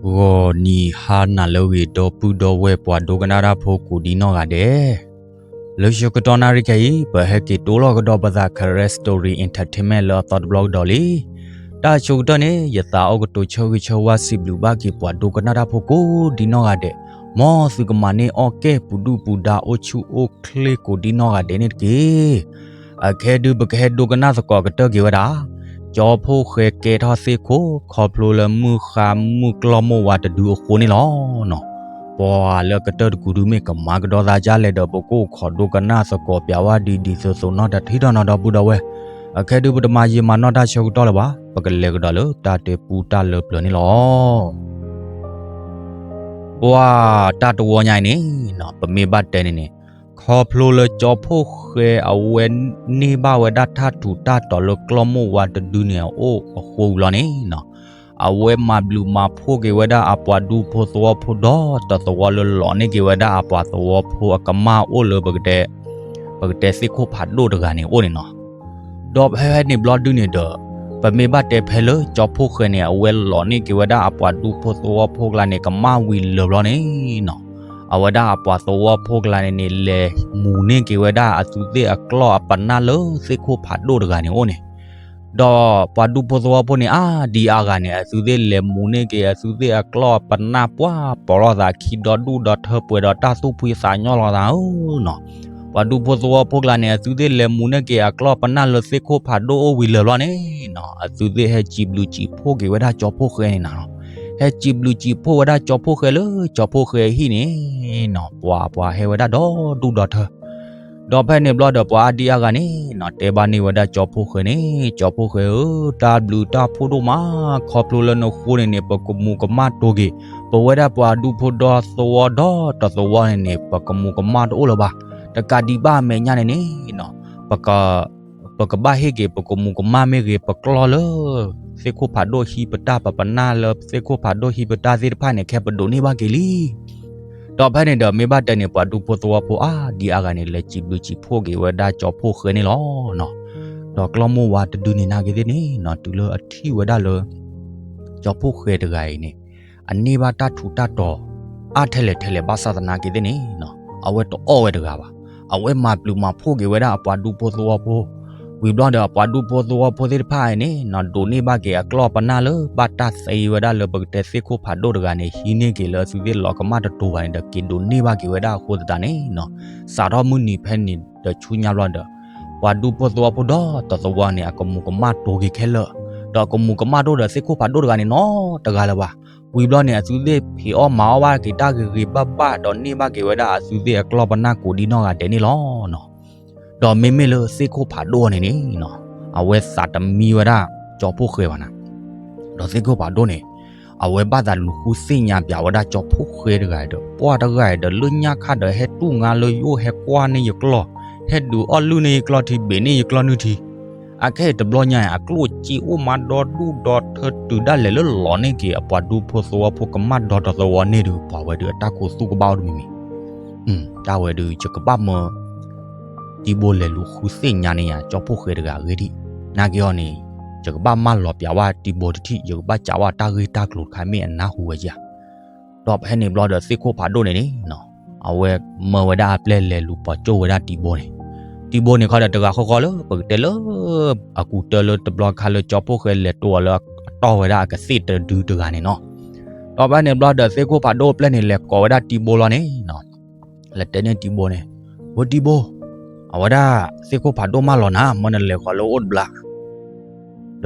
ဂီၤနံၤဟါနၤလၢအဂ့ၤ ဒီပုၢ်ဒီဝဲၢ်ပှၤဒိကနၣ်တၢ်ဖိကိးဒံနီၢ်ဂၤဒဲး, လၢဆၢကတီၢ်နၣ်ရံၣ်ခဲအံၤ ပဟဲက့ၤတိၢ်လီၤကဒီးပသး Karen Story Entertainment လၢအသီတဘျီကဒီးလံ. တၢ်ဆိကတၢၢ်န့ၣ် ယသးအိၣ်ကတိၤဆၢဂ့ၤဆၢဝါစံးဘျုးဘၣ်က့ၤပှၤဒိကနၣ်တၢ်ဖိကိးဒံနီၢ်ဂၤဒဲး, မ်သုကမၤန့ၢ်အီၣ်ကဲၣ်ပူၤဒူၣ်ပူၤဒါအိၣ်ဆူၣ်အိၣ်ချ့ကိးဒံနီၢ်ဂၤဒဲးန့ၣ်တက့ၢ်. အခဲဒုးပကဟဲဒိကနၣ်သကိးကတၢၢ်က့ၤဝဲဒၣ် ကၠီဖှိၣ်ဃဲကဲထီၣ်သ့ၣ်ခိၣ် ခီဖျိလၢမုၢ်ဃါမုၢ်ကျီၢ်မိၢ်ဝါတဒုအဃိန့ၣ်လီၤ. ပှၤလၢကတၢၢ်တကူဒုမ့ၢ်ကမၤကဒီးသးဒ်လဲၣ်ဒီး ပကအိၣ်ခိးဒိကနၣ်သကိးပျးဝဲဒ်ဒ်သိးသိးနီၢ်တထံၣ်ဒီးနီၢ်ဒီပုၢ်ဒီဝဲၢ်, အခဲဒုးပတမၤယံာ်မၤနီၢ်တၢ်ဆၢကတီၢ်လၢၤဘၣ်, ပကလဲၤကဒီးလၢတၢ်တဲပူတၢ်လၢပျၢၤန့ၣ်လီၤ. ပှၤတၢ်တဝီညါအံၤန့ၣ် ပမ့ၢ်ဘၣ်တဲန့ၣ်န့ၣ်, ခီဖျိလၢကၠီဖှိၣ်ဃဲအဝဲန့ၢ်ဘၣ်ဝဲဒၣ်တၢ်ထူးတၢ်တီၤလၢကျီၢ်မိၢ်ဝါတဒုန့ၣ်အအိၣ်အဃိဝံၤလီၤန့ၣ်, အဝဲမၤဘျုးမၤဖှိၣ်က့ၤဝဲဒၣ်အပှၤဒူဖိသဝီဖိဒီတသဝီလၢလီၤန့ၢ်က့ၤဝဲဒၣ်အပှၤသဝီဖိအကမၢ်အိၣ်လၢပကတဲ ပကတဲသ့ၣ်ခိၣ်ဖးဒိၣ်တဂၤန့ၣ်အိၣ်န့ၣ်နီၤ. ဒီးဖဲဖဲန့ၣ်ဘျီဒုန့ၣ်ဒီး ပမ့ၢ်ဘၣ်တဲဖဲလၢကၠီဖှိၣ်ဃဲန့ၣ် အဝဲလီၤန့ၢ်က့ၤဝဲဒၣ်အပှၤဒူဖိသဝီဖိကျါန့ၣ် ကမၢ်ဝံၤလၢာ်ဘျီန့ၣ်နီၤ, အဝဲဒၣ်အပှၤသဝီဖိကျါန့ၣ်န့ၣ် လဲၤမူၤန့ၢ်က့ၤဝဲဒၣ်အသုသ့ၣ်အကျီၢ်အပနၢ်လၢသ့ၣ်ခိၣ်ဖးဒိၣ်တဂၤန့ၣ်အိၣ်န့ၣ် ဒီးပှၤဒူဖိသဝီဖိန့ၣ် အါဒံအါဂၤန့ၣ် အသုသ့ၣ်လဲၤမူၤန့ၢ်က့ၤအသုသ့ၣ်အကျီၢ်အပနၢ်ပှၢ် ပီၤလီၤသးခံဒီဒူၣ်ဒီထၢပှဲၤဒီးတၢ်သူၣ်ဖှံသးညီလီၤသးဧၢနီၤ. ပှၤဒူဖိသဝီဖိကျါန့ၣ် အသုသ့ၣ်လဲၤမူၤန့ၢ်က့ၤအကျီၢ်ပနၢ်လၢ သ့ၣ်ခိၣ်ဖးဒိၣ်အိၣ်ဝံၤလၢာ်ဘျီန့ၣ်နီၤ, အသုသ့ၣ်ဟဲစံးဘျုးစံးဖှိၣ်က့ၤဝဲဒၣ်ကၠီဖှိၣ်ဃဲန့ၣ်နၤလီၤ. ဟဲစံးဘျုးစံးဖှိၣ်ဝဲဒၣ်ကၠီဖှိၣ်ဃဲလၢကၠီဖှိၣ်ဃဲအဟံၣ်န့ၣ်နီၤ, ပှၤပှၤဟဲဝဲဒၣ်ဒီဒူၣ်ဒီထၢ ဒီးဖဲန့ၣ်ဘျီဒီး ပှၤအါဒံအါဂၤန့ၣ်နီၤ တဲဘၣ်န့ၢ်ဝဲဒၣ်ကၠီဖှိၣ်ဃဲန့ၣ်, ကၠီဖှိၣ်ဃဲဧၢ, တၢ်ဘျုးတၢ်ဖှိၣ်ဒိၣ်မး, ခီဖျိလၢနဃိန့ၣ်န့ၣ် ပကမူၤကမၣ်တိၤက့ၤ ပဝဲဒၣ်ပှၤဒူဖိဒီသဝီဒီတသဝီန့ၣ်န့ၣ် ပကမူၤကမၣ်တအိၣ်လၢၤဘၣ်. တကးဒံးဘၣ်အမဲာ်ညါန့ၣ်န့ၣ်နီၤ ပက ပကဘၣ်ဟ့ၣ်က့ၤ ပကမူၤကမၣ်မ့ၢ်ဂ့ၤ ပကျီၢ်လၢ သ့ၣ်ခိၣ်ဖးဒိၣ်ဟံးပတၢ် ပပနၢ်လၢသ့ၣ်ခိၣ်ဖးဒိၣ်ဟံးပတၢ်သ့ၣ်တဖၣ်န့ၣ် ခဲပဒိးန့ၢ်ဘၣ်က့ၤလံ. ဒီးဖဲန့ၣ်ဒီး မ့ၢ်ဘၣ်တဲန့ၣ် ပှၤဒူဖိသဝီဖိအါဒံအါဂၤန့ၣ် လဲၤစံးဘျုးစံးဖှိၣ်က့ၤဝဲဒၣ်ကၠီဖှိၣ်ဃဲန့ၣ်လီၤနီၤ. ဒီးကျီၢ်မိၢ်ဝါတဒုန့ၣ်နာ်က့ၤသ့ၣ်န့ၣ်နီၤ တုၤလၢအထံၣ်ဝဲဒၣ်လၢ ကၠီဖှိၣ်ဃဲတဂၤအံၤန့ၣ် အန့ၢ်ဘၣ်တၢ်ထူးတၢ်တီၤ အါထဲလဲၣ်ထဲလဲၣ်ဘၣ်ဆၣ်သနာ်က့ၤသ့ၣ်န့ၣ်နီၤ အဝဲတအီၣ်ဝဲတဂၤဘၣ်. အဝဲမၤဘျုးမၤဖှိၣ်က့ၤဝဲဒၣ်အပှၤဒူဖိသဝီဖိ ဝံၤဘျီဒီးအပှၤဒူဖိသဝီဖိသ့ၣ်တဖၣ်အံၤန့ၣ်နီၤ ဒိးန့ၢ်ဘၣ်က့ၤအကျီၢ်ပနၢ်လၢ ဘၣ်တၢ်သ့ဝဲဒၣ်လၢပကတဲသ့ၣ်ခိၣ်ဖးဒိၣ်တဂၤန့ၣ် ဟံးန့ၢ်က့ၤလၢအသုသ့ၣ်လီၤကမၣ်တတိၤဘၣ်န့ၣ်ဒီး က့ၤဒိးန့ၢ်ဘၣ်က့ၤဝဲဒၣ်အဃိသတးန့ၣ်နီၤ စးထီၣ်မုၢ်နံၤဖဲန့ၣ်ဒီးဆူညါဘျီဒီး ပှၤဒူဖိသဝီဖိဒီတသဝီန့ၣ် အကမူၤကမၣ်တိၤက့ၤခဲလၢာ်, ဒီးကမူၤကမၣ်တအိၣ်ဒီးသ့ၣ်ခိၣ်ဖးဒိၣ်တဂၤန့ၣ်နီတဂၤလၢၤဘၣ်. ဝံၤဘျီန့ၣ် အသုသ့ၣ်ဖံးအီၣ်မၤအီၣ်ဘၣ်က့ၤတၢ်ဂ့ၤဂ့ၤဘၣ်ဘၣ် ဒီးန့ၢ်ဘၣ်က့ၤဝဲဒၣ်အသုသ့ၣ်အကျီၢ်ပနၢ်ကိးဒံနီၢ်ဂၤဒဲးန့ၣ်လီၤနီၤ. ဒီးမ့မ့ၢ်လၢသ့ၣ်ခိၣ်ဖးဒိၣ်န့ၣ်န့ၣ်နီၤ အဝဲသးတမံဝဲဒၣ်ကၠီဖှိၣ်ဃဲဘၣ်နၤ. ဒီးသ့ၣ်ခိၣ်ဖးဒိၣ်န့ၣ် အဝဲဘၣ်သးလူၤဃုသ့ၣ်ညါပျးဝဲဒၣ်ကၠီဖှိၣ်ဃဲတဂၤဒီး ပှၢ်တဂၤဒီး လၢညါခါဒီးဟဲတူၢ်ငါလၢယအိၣ် ဟဲကွၢ်န့ၢ်ယကျီၢ်, ဟဲဒုးအီၣ်လုၢ်န့ၢ်ယကျီၢ်ထံ ဘ့ၣ်န့ၢ်ယကျီၢ်နုၢ်ထံ အခဲအံၤတဘျီညါအံၤ အကျိၣ်စ့အိၣ်မးဒီဒူၣ်ဒီထၢတုၤဒၣ်လဲာ်လၢလီၤန့ၢ်က့ၤ အပှၤဒူဖိသဝီဖိကမၣ်ဒီတသဝီန့ၣ်ဒုး ပှၤဝဲဒုးအတၢ်ခူသူၣ်ကဘၣ်အိၣ်တမံၤမံၤ. တၢ်ဝဲဒုး ယကဘၣ်မၢ တံဘိလဲၤလူၤဃုသ့ၣ်ညါန့ၢ်ယၤ ကၠီဖှိၣ်ဃဲတဂၤအဂ့ၢ်ဒ်အံၤ, နာ်က့ၤအီၤန့ၣ် ယကဘၣ်မၢလီၤပျးဝဲတံဘိတထံၣ် ယကဘၣ်စံးဝဲတၢ်ဂ့ၢ်တၢ်ကျိၤတခါမ့ၢ်အနၢ်ဟူဝဲဧါ. ဒီးဖဲန့ၣ်ဘျီဒီးသ့ၣ်ခိၣ်ဖးဒိၣ်န့ၣ်န့ၣ် အဝဲမၢဝဲဒၣ်အပျဲၢ်လဲၤလူၤပိာ်ကၠိၣ်ဝဲဒၣ်တံဘိန့ၣ်, တံဘိန့ၣ်ခီဒီးတဂၤဃီဃီလၢပကတဲလၢ အကူတၢလၢတဘျီခါလၢကၠီဖှိၣ်ဃဲလဲၤတိၢ်အီၤလၢအတီၢ်ဝဲဒၣ်အကသ့ၣ်တဒုတဂၤန့ၣ်နီၤ. ဒီးဖဲန့ၣ်ဘျီဒီးသ့ၣ်ခိၣ်ဖးဒိၣ်အပျဲၢ်န့ၣ် လဲၤကိးဝဲဒၣ်တံဘိလီၤန့ၣ်နီၤ. လဲၤတဲန့ၢ်တံဘိန့ၣ်, ဝဲတံဘိ, အဝဲဒၣ်သ့ၣ်ခိၣ်ဖးဒိၣ်မၢလီၤနၤ မၢနလဲၤဃီၤလၢအအိၣ်တဘျီ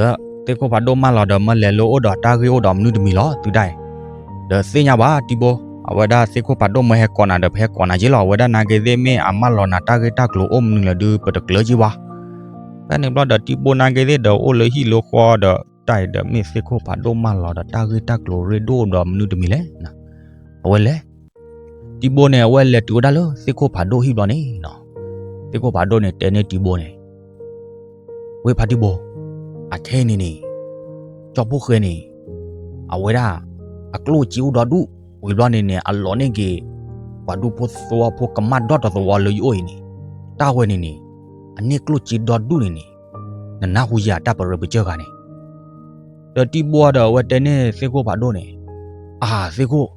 ဒီးသ့ၣ်ခိၣ်ဖးဒိၣ်မၢလီၤဒီး မၢလဲၤလၢအအိၣ်ဒီးတၢ်ဂ့ၢ်အိၣ်ဒီးမနုၤတမံၤလီၤ သုဒၣ်အံၤ, ဒီးသ့ၣ်ညါဘၣ်တံဘိ, အဝဲဒၣ်သ့ၣ်ခိၣ်ဖးဒိၣ်မၢဟဲကိးနၤဒီး ပဟဲကိးနၤက့ၤလီၤ အဝဲဒၣ်နာ်က့ၤသ့ၣ်မ့ၢ်အမၢလီၤနၤတၢ်ဂ့ၢ်တၢ်ကျိၤအိၣ်မနုၤလဲၣ်ဒုး ပတကျၢၤက့ၤဘၣ်. ဖဲန့ၣ်ဘျီဒီးတံဘိနာ်က့ၤသ့ၣ်ဒီးအိၣ်လၢဟံၣ်လၢဃီဒီး တၢ်အံၤဒီးမ့ၢ်သ့ၣ်ခိၣ်ဖးဒိၣ်မၢလီၤဒီးတၢ်ဂ့ၢ်တၢ်ကျိၤရ့ဒိၣ်ဒီးမနုၤတမံၤလဲၣ်, အဝဲလဲၤ တံဘိန့ၣ် အဝဲလဲၤတုၤဝဲဒၣ်လၢသ့ၣ်ခိၣ်ဖးဒိၣ်ဟံၣ်ဘျီန့ၣ်နီၤ, သ့ၣ်ခိၣ်ဖးဒိၣ်န့ၣ် တဲန့ၢ်တံဘိန့ၣ်, ဝ့ၢ်ဖါတံဘိ, အခဲအံၤန့ၣ်န့ၣ်, ကၠီဖှိၣ်ဃဲန့ၣ်, အဝဲဒၣ်, အကျိၣ်စ့အိၣ်ဒီဒူၣ်, ဝံၤဘျီန့ၣ်န့ၣ် အလီၤန့ၢ်က့ၤ, ပှၤဒူဖိသဝီဖိကမၣ်ဒီတသဝီလၢယအိၣ်အံၤန့ၣ်, တၢ်ဝဲန့ၣ်န့ၣ်, အန့ၢ်ကျိၣ်စ့ဒီဒူၣ်န့ၣ်န့ၣ်, နနၢ်ဟူယၤတၢ်ပရၢပကၢၢ်ဂၤန့ၣ် ဒီးတံဘိဒီးအဝဲတဲန့ၢ်သ့ၣ်ခိၣ်ဖးဒိၣ်န့ၣ်, အၢ သ့ၣ်ခိၣ်,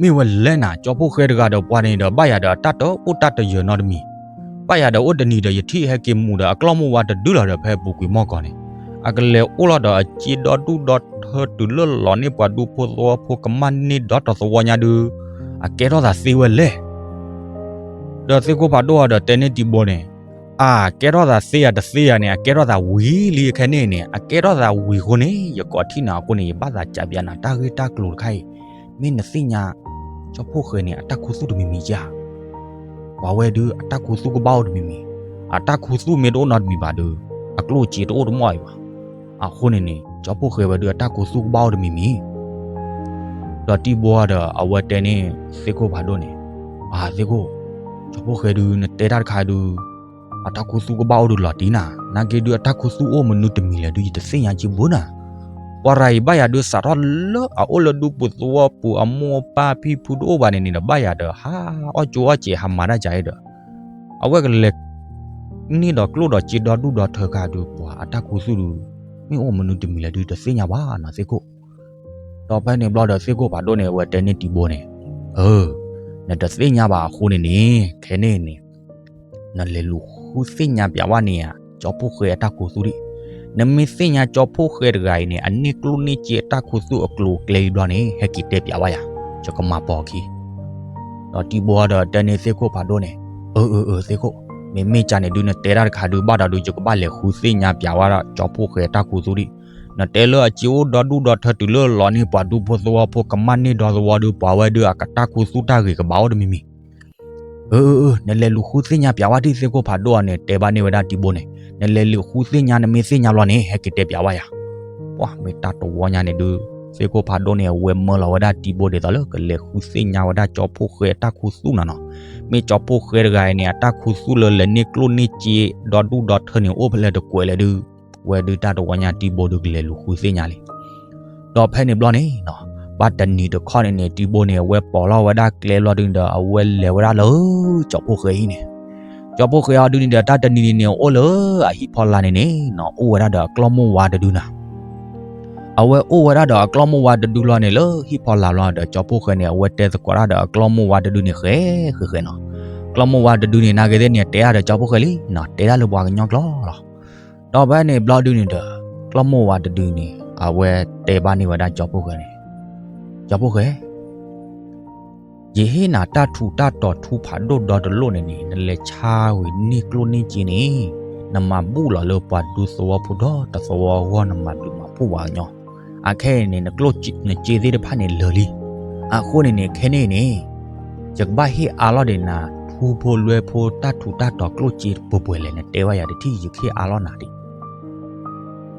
မ့ၢ်ဝဲလဲၣ်နၤ, ကၠီဖှိၣ်ဃဲတဂၤဒီးပှၤန့ၣ်ဒီး ဘၣ်ယၤဒီးအတၢ်တအိၣ်တၢ်တယၢၤနီတမံၤ, ဘၣ်ယၤဒီးအိၣ်တနံၤဒီး ယထံၣ်ဟဲက့ၤမူးဒီးအကျီၢ်မိၢ်ဝါတဒုလီၤဒီး ဖဲပူၤကွံာ်မီၢ်ကီၢ်န့ၣ်, အကလဲၤအိၣ်လီၤဒီးအစ့ဒီဒူၣ်ဒီထၢ တုၤလၢလီၤန့ၢ်ပှၤဒူဖိသဝီဖိကမၣ်န့ၢ်ဒီတသဝီညါဒုး, အကဲထီၣ်သးသ့ဝဲလဲၣ်. ဒီးသ့ၣ်ခိၣ်ဖးဒိၣ်အီၤဒီးတဲန့ၢ်တံၤဘိန့ၣ်, အၢ ကဲထီၣ်သးသ့ယၤတသ့ယၤန့ၣ် အကဲထီၣ်သးဝံၤလံခဲန့ၣ်န့ၣ်, အကဲထီၣ်သးဝံၤအဃိန့ၣ် ယကိးထံၣ်နၤအဃိန့ၣ် ယဘၣ်သးစံးဘၣ်နၤတၢ်ဂ့ၢ်တၢ်ကျိၤတခါအံၤ, မ့ၢ်နသ့ၣ်ညါ ကၠီဖှိၣ်ဃဲန့ၣ် အတၢ်ခူသူၣ်တမံၤမံၤဧါ. ပှၤဝဲဒုးအတၢ်ခူသူၣ်ကဘၣ်အိၣ်တမံၤမံၤ, အတၢ်ခူသူၣ်မ့ၢ်တအိၣ်နီတမံၤဘၣ်ဒီး အကျိၣ်အစ့တအိၣ်တမံၤအံၤဘၣ်. အဃိန့ၣ်န့ၣ် ကၠီဖှိၣ်ဃဲဝဲဒုးအတၢ်ခူသူၣ်ကဘၣ်အိၣ်တမံၤမံၤ ဒီးတံၤဘိဒီးအဝဲတဲန့ၢ်သ့ၣ်ခိၣ်ဖးဒိၣ်န့ၣ်, အၢ သ့ၣ်ခိၣ်, ကၠီဖှိၣ်ဃဲဒုး နတဲတၢ်တခါဒုး အတၢ်ခူသူၣ်ကဘၣ်အိၣ်ဒုးလီၤတံၢ်နၤ, နာ်က့ဒုးအတၢ်ခူသူၣ်အိၣ်မနုၤတမံၤလဲၣ်ဒုး ယတသ့ၣ်ညါက့ဘၣ်နၤ. ပှၤတဂၤအံၤဘၣ်ယၤဒုးစးထီၣ်လၢအအိၣ်လၢဒူပူၤသဝီပူၤ အမိၢ်အပၢ်ဖံဖုတအိၣ်ဘၣ်န့ၣ်န့ၣ်ဒီး ဘၣ်ယၤဒီးဟးအီၣ်ကၠိအီၣ်စဲး ဟးမၤတၢ်ကၢအံၤဒီး အဝဲကလဲၤ န့ၢ်ဒီးကျိၣ်ဒီးစ့ဒီဒူၣ်ဒီထၢခါဒုး ပှၤအတၢ်ခူသူၣ်ဒုး မ့ၢ်အိၣ်မနုၤတမံၤလဲၣ်ဒုး တသ့ၣ်ညါဘၣ်နၤသ့ၣ်ခိၣ်. ဒီးဖဲန့ၣ်ဘျီဒီးသ့ၣ်ခိၣ်ဖးဒိၣ်န့ၣ် အဝဲတဲန့ၢ်တံၤဘိန့ၣ်, အၢ နတသ့ၣ်ညါဘၣ်အဃိန့ၣ်န့ၣ် ခဲန့ၣ်န့ၣ် နလဲၤလူၤဃုသ့ၣ်ညါပၠးဝဲန့ၣ်ဧါ ကၠီဖှိၣ်ဃဲအတၢ်ခူသူၣ်ဒံး. နမ့ၢ်သ့ၣ်ညါကၠီဖှိၣ်ဃဲတဂၤအံၤန့ၣ် အန့ၢ်ကျိၣ်န့ၢ်စ့အတၢ်ခူသူၣ်အကျိၤအကျဲလံဘျီန့ၣ် ဟဲက့ၤတဲပၠးဝဲယၤ, ယကမၤပိာ်အခံ. ဒီးတံၤဘိဒီးတဲန့ၢ်သ့ၣ်ခိၣ်ဖးဒိၣ်န့ၣ်, အၢ အၢ အၢ သ့ၣ်ခိၣ်, မ့မ့ၢ်ကန့ၣ်ဒုး နတဲတၢ်တခါဒုး ဘၣ်ဒီးဒုး ယကဘၣ်လဲၤဃုသ့ၣ်ညါပၠးဝဲဒၣ်ကၠီဖှိၣ်ဃဲအတၢ်ခူသူၣ်ဒံး. နတဲလၢအစ့အိၣ်ဒီဒူၣ်ဒီထၢ တုၤလၢလီၤန့ၢ်ပှၤဒူဖိသဝီဖိကမၣ်န့ၢ်ဒီသဝီဒုး ပှၤဝဲဒုးအတၢ်ခူသူၣ်တၢ်ဂ့ၤကဘၣ်အိၣ်တမံၤမံၤ. အၢ အၢ အၢ နလဲၤလူၤဃုသ့ၣ်ညါပၠးဝဲဒၣ် သ့ၣ်ခိၣ်ဖးဒိၣ်အီၤန့ၣ် တဲဘၣ်န့ၢ်ဝဲဒၣ်တံၤဘိန့ၣ်, နလဲၤလူၤဃုသ့ၣ်ညါ နမ့ၢ်သ့ၣ်ညါဘျီန့ၣ် ဟဲက့ၤတဲပၠးဝဲယၤ. ပှၤမ့ၢ်တၢ်တဝီညါန့ၣ်ဒုး သ့ၣ်ခိၣ်ဖးဒိၣ်န့ၣ် အဝဲမၢလီၤဝဲဒၣ်တံၤဘိဒ်သိးလၢကလဲၤဃုသ့ၣ်ညါဝဲဒၣ်ကၠီဖှိၣ်ဃဲအတၢ်ခူသူၣ်နၤနီၤ. မ့ၢ်ကၠီဖှိၣ်ဃဲတဂၤအံၤန့ၣ် အတၢ်ခူသူၣ်လၢလဲၤန့ၢ်ကျိၣ်န့ၢ်စ့ ဒီဒူၣ်ဒီထၢန့ၣ် အိၣ်ဖဲလဲၣ်တကွဲးလဲၣ်ဒုး ဝဲဒုးတၢ်တဝီညါတံၤဘိဒုးကလဲၤလူၤဃုသ့ၣ်ညါလံ. ဒီးဖဲန့ၣ်ဘျီန့ၣ်နီၤ, ဘၣ်တနံၤတခီန့ၣ်န့ၣ် တံၤဘိန့ၣ် အဝဲပိာ်လီၤဝဲဒၣ်ကျဲဘျီဒုးန့ၣ်ဒီး အဝဲလဲၤဝဲဒၣ်လၢကၠီဖှိၣ်ဃဲအံၤန့ၣ်, ကၠီဖှိၣ်ဃဲအီၤဒုးန့ၣ်ဒီး တၢ်တနံၤန့ၣ်န့ၣ် အိၣ်လၢအဟံၣ်ဖီလာ်န့ၣ်န့ၣ်နီၤ အိၣ်ဝဲဒၣ်ဒီးအကျီၢ်မိၢ်ဝါတဒုနၤ. အဝဲအိၣ်ဝဲဒၣ်ဒီးအကျီၢ်မိၢ်ဝါတဒုလီၤန့ၣ် လၢဟံၣ်ဖီလာ်ဘျီဒီး ကၠီဖှိၣ်ဃဲန့ၣ် အဝဲတဲသကိးတၢ်ဒီးအကျီၢ်မိၢ်ဝါတဒုန့ၣ် ဃဲဃဲဃဲနီၤ. ကျီၢ်မိၢ်ဝါတဒုန့ၣ် နာ်က့သ့ၣ်န့ၣ် တဲတၢ်ဒီးကၠီဖှိၣ်ဃဲလံနီၤ, တဲတၢ်လၢပှၤကညီကျိာ်လီၤ. ဒီးဖဲန့ၣ်ဘျီဒုးန့ၣ်ဒီး ကျီၢ်မိၢ်ဝါတဒုန့ၣ် အဝဲတဲဘၣ်န့ၢ်ဝဲဒၣ်ကၠီဖှိၣ်ဃဲန့ၣ်, ကၠီဖှိၣ်ဃဲ ယဟ့ၣ်နၤတၢ်ထူးတၢ်တီၤထူးဖးဒိၣ်ဒီတလိၣ်န့ၣ်န့ၣ် နလဲၤဆါဝံၤန့ၢ်ကျိၣ်န့ၢ်စ့န့ၣ်, နမၤဘူၣ်လီၤလၢပှၤဒူသဝီဖိဒီတသဝီအဂီၢ် နမၤဘျုးမၤဖှိၣ်ပှၤကညီ, အခဲအံၤန့ၣ် နကျိၣ်စ့နစ့သ့ၣ်တဖၣ်န့ၣ်လၢာ်လံ. အဃိန့ၣ်န့ၣ် ခဲန့ၣ်န့ၣ် ယကဘၣ်ဟ့ၣ်အါလီၤဒံးနၤ ထူဖိလွဲဖိတၢ်ထူးတၢ်တီၤကျိၣ်စ့ပှဲၤပှဲၤလဲၣ် နတဲဝဲယၤတထံၣ် ယကဟ့ၣ်အါလီၤနၤဒံး.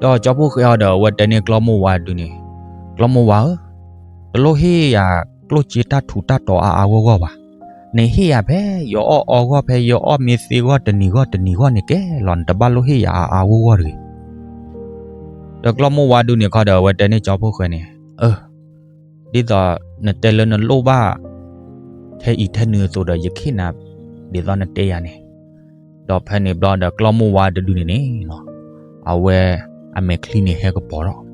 ဒီးကၠီဖှိၣ်ဃဲအီၤဒီး အဝဲတဲန့ၢ်ကျီၢ်မိၢ်ဝါတဒုန့ၣ်, ကျီၢ်မိၢ်ဝါဧၢ, တလိၣ်ဟ့ၣ်ယၤကျိၣ်စ့တၢ်ထူးတၢ်တီၤအါအါဂီၢ်ဂီၢ်ဘၣ်. နဟ့ၣ်ယၤဖဲ ယအီၣ်အီဂီၢ် ဖဲယအီၣ်မ့ၢ်သ့ဂီၢ်တနံၤဂီၢ်တနံၤဂီၢ်န့ၣ်ကဲလီၤ, နတဘၣ်လိၣ်ဟ့ၣ်ယၤအါအါဂီၢ်ဂီၢ်တဂ့ၤ. ဒီးကျီၢ်မိၢ်ဝါဒုန့ၣ်ခီဒီး အဝဲတဲန့ၢ်ကၠီဖှိၣ်ဃဲန့ၣ်, အၢ, ဒ်သိးနတဲလၢနလိၣ်ဘၣ် ထဲအံၤထဲနုၤအသိးဒီး ယကဟ့ၣ်နၤ ဒ်သိးနတဲယၤန့ၣ်. ဒီးဖဲန့ၣ်ဘျီဒီး ကျီၢ်မိၢ်ဝါတဒုန့ၣ်န့ၣ် အဝဲအမဲာ်ချံန့ၣ်ဟဲကပီၤလီၤ.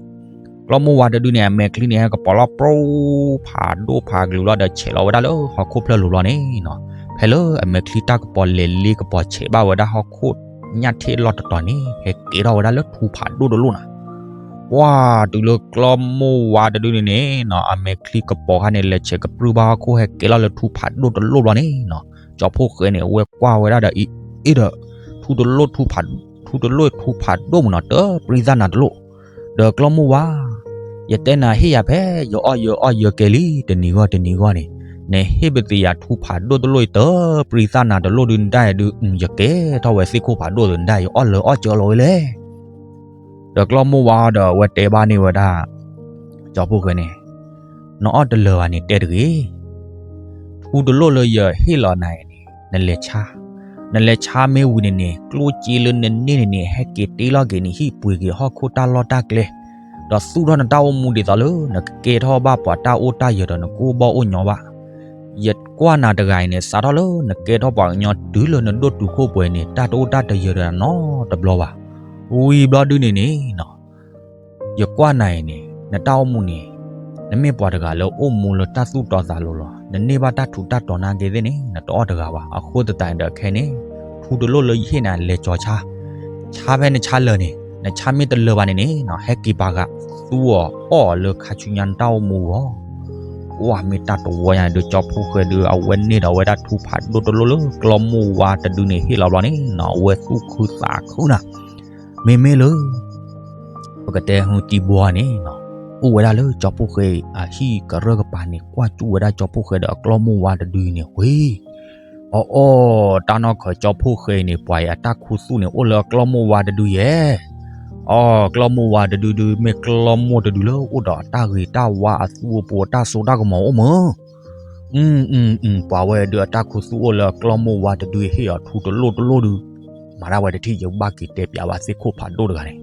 ကျီၢ်မိၢ်ဝါတဒုန့ၣ် အမဲာ်ချံန့ၣ်ဟဲကပီၤလီၤ ပြူဖးဒိၣ်ဖးကလုာ်လီၤဒီး ဆဲးလီၤဝဲဒၣ်လၢဟီၣ်ခိၣ်ဖျၢၣ်လိၤလီၤန့ၣ်နီၤ. ဖဲလၢအမဲာ်ချံတၢ်ကပီၤလဲၤလ့ကပီၤဆဲးဘၣ်ဝဲဒၣ်ဟီၣ်ခိၣ်ညၣ်ထ့ၣ်လီၢ်တတီၤန့ၣ် ဟဲကဲထီၣ်ဝဲဒၣ်လၢထူဖးဒိၣ်တလိၣ်နီၤ. ပှၤတုၤလၢကျီၢ်မိၢ်ဝါတဒုန့ၣ်န့ၣ်နီၤ အမဲာ်ချံကပီၤခါန့ၣ် လဲၤဆဲးကပြုၢ်ဘၣ်ဟီၣ်ခိၣ် ဟဲကဲလီၤလၢထူဖးဒိၣ်တလိၣ်ဘျီန့ၣ်နီၤ. ကၠီဖှိၣ်ဃဲန့ၣ် အဝဲကွၢ်ဝဲဒၣ်ဒီး အ့ အ့ဒီး ထူတလိၣ် ထူတလိၣ်ထူဖးဒိၣ်မးနီၤ တပြံသၣ်နၤတလိၣ်. ဒီးကျီၢ်မိၢ်ဝါ ယတဲနၤဟ့ၣ်ယၤဖဲ ယအီၣ်ယအီၣ်ယကဲလံ တနံၤဂီၢ်တနံၤဂီၢ်န့ၣ် နဟ့ၣ်ပသ့ၣ်ယၤထူဖးဒိၣ်တလိၣ်အံၤ တပြံသၣ်နၤတလိၣ်ဒုး နဒၣ်ယၤဒုး ယကဲထီၣ်ဝဲသ့ၣ်ခိၣ်ဖးဒိၣ်သ့ၣ် နဒၣ်ယအီၣ်လၢအီၣ်ကၢလီၤဝဲလဲၣ်. ဒီးကျီၢ်မိၢ်ဝါဒီး အဝဲတဲဘၣ်န့ၢ်ဝဲဒၣ် ကၠီဖှိၣ်ဃဲန့ၣ်, နအီၣ်တလၢာ်ဘၣ်န့ၣ်တဲတဂ့ၤ. ထူတလိၣ်လၢယဟ့ၣ်လီၤနၤအံၤန့ၣ် နလဲၤဆါ, နလဲၤဆါမ့ၢ်ဝံၤန့ၣ်န့ၣ် ကျိၣ်စ့လၢနန့ၢ်န့ၣ်န့ၣ် ဟဲက့ၤတ့လီၤက့ၤနဟံၣ် ပှ့ၤက့ၤဟီၣ်ခိၣ်တၢ်လီၢ်တၢ်ကျဲ, ဒီးသူၣ်ထီၣ်နတၢ်အိၣ်မူဒ်သိးလၢ နကကဲထီၣ်ဘၣ်ပှၤတၢ်အိၣ်တၢ်ယၢၤဒီးနကအိၣ်ဘၣ်အိၣ်ညီဘၣ်. ယကွၢ်နၤတဂၤအံၤန့ၣ် စးထီၣ်လၢနကဲထီၣ်ပှၤကညီတုၤလၢနဒိၣ်တုာ်ခိၣ်ပှဲၤန့ၣ် တၢ်တအိၣ်တၢ်တယၢၤဒီးနီတဘျီဘၣ်. ဝံၤဘျီဒုန့ၣ်န့ၣ် ယကွၢ်နၤအံၤန့ၣ် နတၢ်အိၣ်မူန့ၣ် နမ့ၢ်ပှၤတဂၤလၢအိၣ်မူလၢတၢ်သူၣ်တီသးလိၤလီၤ. နန့ၢ်ဘၣ်တၢ်ထူးတၢ်တီၤနာ်က့သ့ၣ်န့ၣ် နတအီၣ်တဂၤဘၣ်. အဃိသတးန့ၣ်ဒီးခဲအံၤန့ၣ် ထူတလိၣ်လၢယဟ့ၣ်နၤ လဲၤကၠီၤဆါ, ဆါဖဲနဆါလၢာ်န့ၣ်, နဆါမ့ၢ်တလၢာ်ဘၣ်န့ၣ်န့ၣ် ဟဲက့ၤပာ်ဃာ်သူအီၤအီၣ်အီၤလၢခါဆူညါနတၢ်အိၣ်မူအဂီၢ်. ပှၢ်မ့ၢ်တၢ်တဝီညါန့ၣ်ဒုး ကၠီဖှိၣ်ဃဲဒုး အဝဲန့ၢ်ဒီးဝဲဒၣ်ထူဖးဒိၣ်တလိၣ်လၢကျီမိၢ်ဝါတဒုန့ၣ်ဟ့ၣ်လီၤဘျီန့ၣ်နီၤ အဝဲသူၣ်ခုသးခုနၤ. မ့မ့ၢ်လၢ ပကတဲဟူတံဘိဧါန့ၣ်နီၤ, အိၣ်ဝဲဒၣ်လၢကၠီဖှိၣ်ဃဲအဟံၣ်ကရၢၢ်ကပၤန့ၣ် ကွၢ်စူၣ်ဝဲဒၣ်ကၠီဖှိၣ်ဃဲဒီးအကျီမိၢ်ဝါတဒုန့ၣ်ဝံၤ အီၣ်အီၣ် တၢ်နီၢ်ခၢးကၠီဖှိၣ်ဃဲအံၤန့ၣ် ပှၤအံၤအတၢ်ခူသူၣ်န့ၣ် အိၣ်လၢအကျီမိၢ်ဝါတဒုယဲၢ်. အီၣ် ကျီမိၢ်ဝါတဒုဒုး မ့ၢ်ကျီမိၢ်တဒုလၢအိၣ်ဒီးအတၢ်ဂ့ၤတၢ်ဝါအသူအပူၤအတၢ်စိတၢ်ကမီၤအိၣ်မး. အ ပှၤဝဲဒုးအတၢ်ခူသူၣ်အိၣ်လၢအကျီမိၢ်ဝါတဒုဟ့ၣ်အီၤထူတလိၣ်တလိၣ်ဒုး မၤဒၣ်ဝဲတထံၣ် ယဘၣ်က့ၤတဲပျးဘၣ်သ့ၣ်ခိၣ်ဖးဒိၣ်တဂၤန့ၣ်.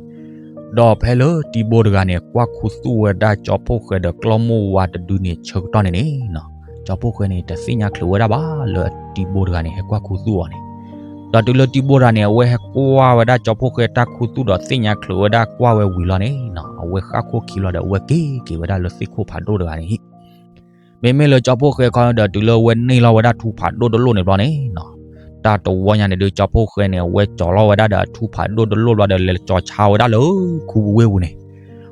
ဒီးဖဲလၢတံဘိတဂၤန့ၣ် ကွၢ်ခူသူၣ်ဝဲဒၣ်ကၠီဖှိၣ်ဃဲဒီးကျီမိၢ်ဝါတဒုန့ၣ် ဆၢကတီၢ်န့ၣ်န့ၣ်နီၤ, ကၠီဖှိၣ်ဃဲန့ၣ် တသ့ၣ်ညါချုးဝဲဒၣ်ဘၣ်လၢတံဘိတဂၤန့ၣ် ဟဲကွၢ်ခူသူၣ်အီၤန့ၣ်. ဒီးတုၤလၢတံဘိတဂၤန့ၣ် အဝဲဟဲကွၢ်ဝဲဒၣ်ကၠီဖှိၣ်ဃဲတၢ်ခူသူၣ်ဒီးသ့ၣ်ညါချုးဝဲဒၣ်ကွၢ်ဝဲဝံၤလီၤန့ၣ်နီၤ, အဝဲဃၣ်ခိၣ်ခံလီၤဒီး အဝဲက့ၤက့ၤဝဲဒၣ်လၢသ့ၣ်ခိၣ်ဖးဒိၣ်တဂၤန့ၣ်ဟံၣ် မ့မ့ၢ်လၢကၠီဖှိၣ်ဃဲခီဒီး တုၤလၢအဝဲန့ၢ်လီၤဝဲဒၣ်ထူဖးဒိၣ်တလိၣ်န့ၣ်ဘျီန့ၣ်နီၤ, တၢ်တဝီညါန့ၣ်ဒုး ကၠီဖှိၣ်ဃဲန့ၣ် အဝဲကၠီၤလီၤဝဲဒၣ်ဒီးအထူဖးဒိၣ်တလိၣ်ဘျီဒီး လဲၤကၠီၤဆါဝဲဒၣ်လၢခူပူၤဝ့ၢ်ပူၤန့ၣ်.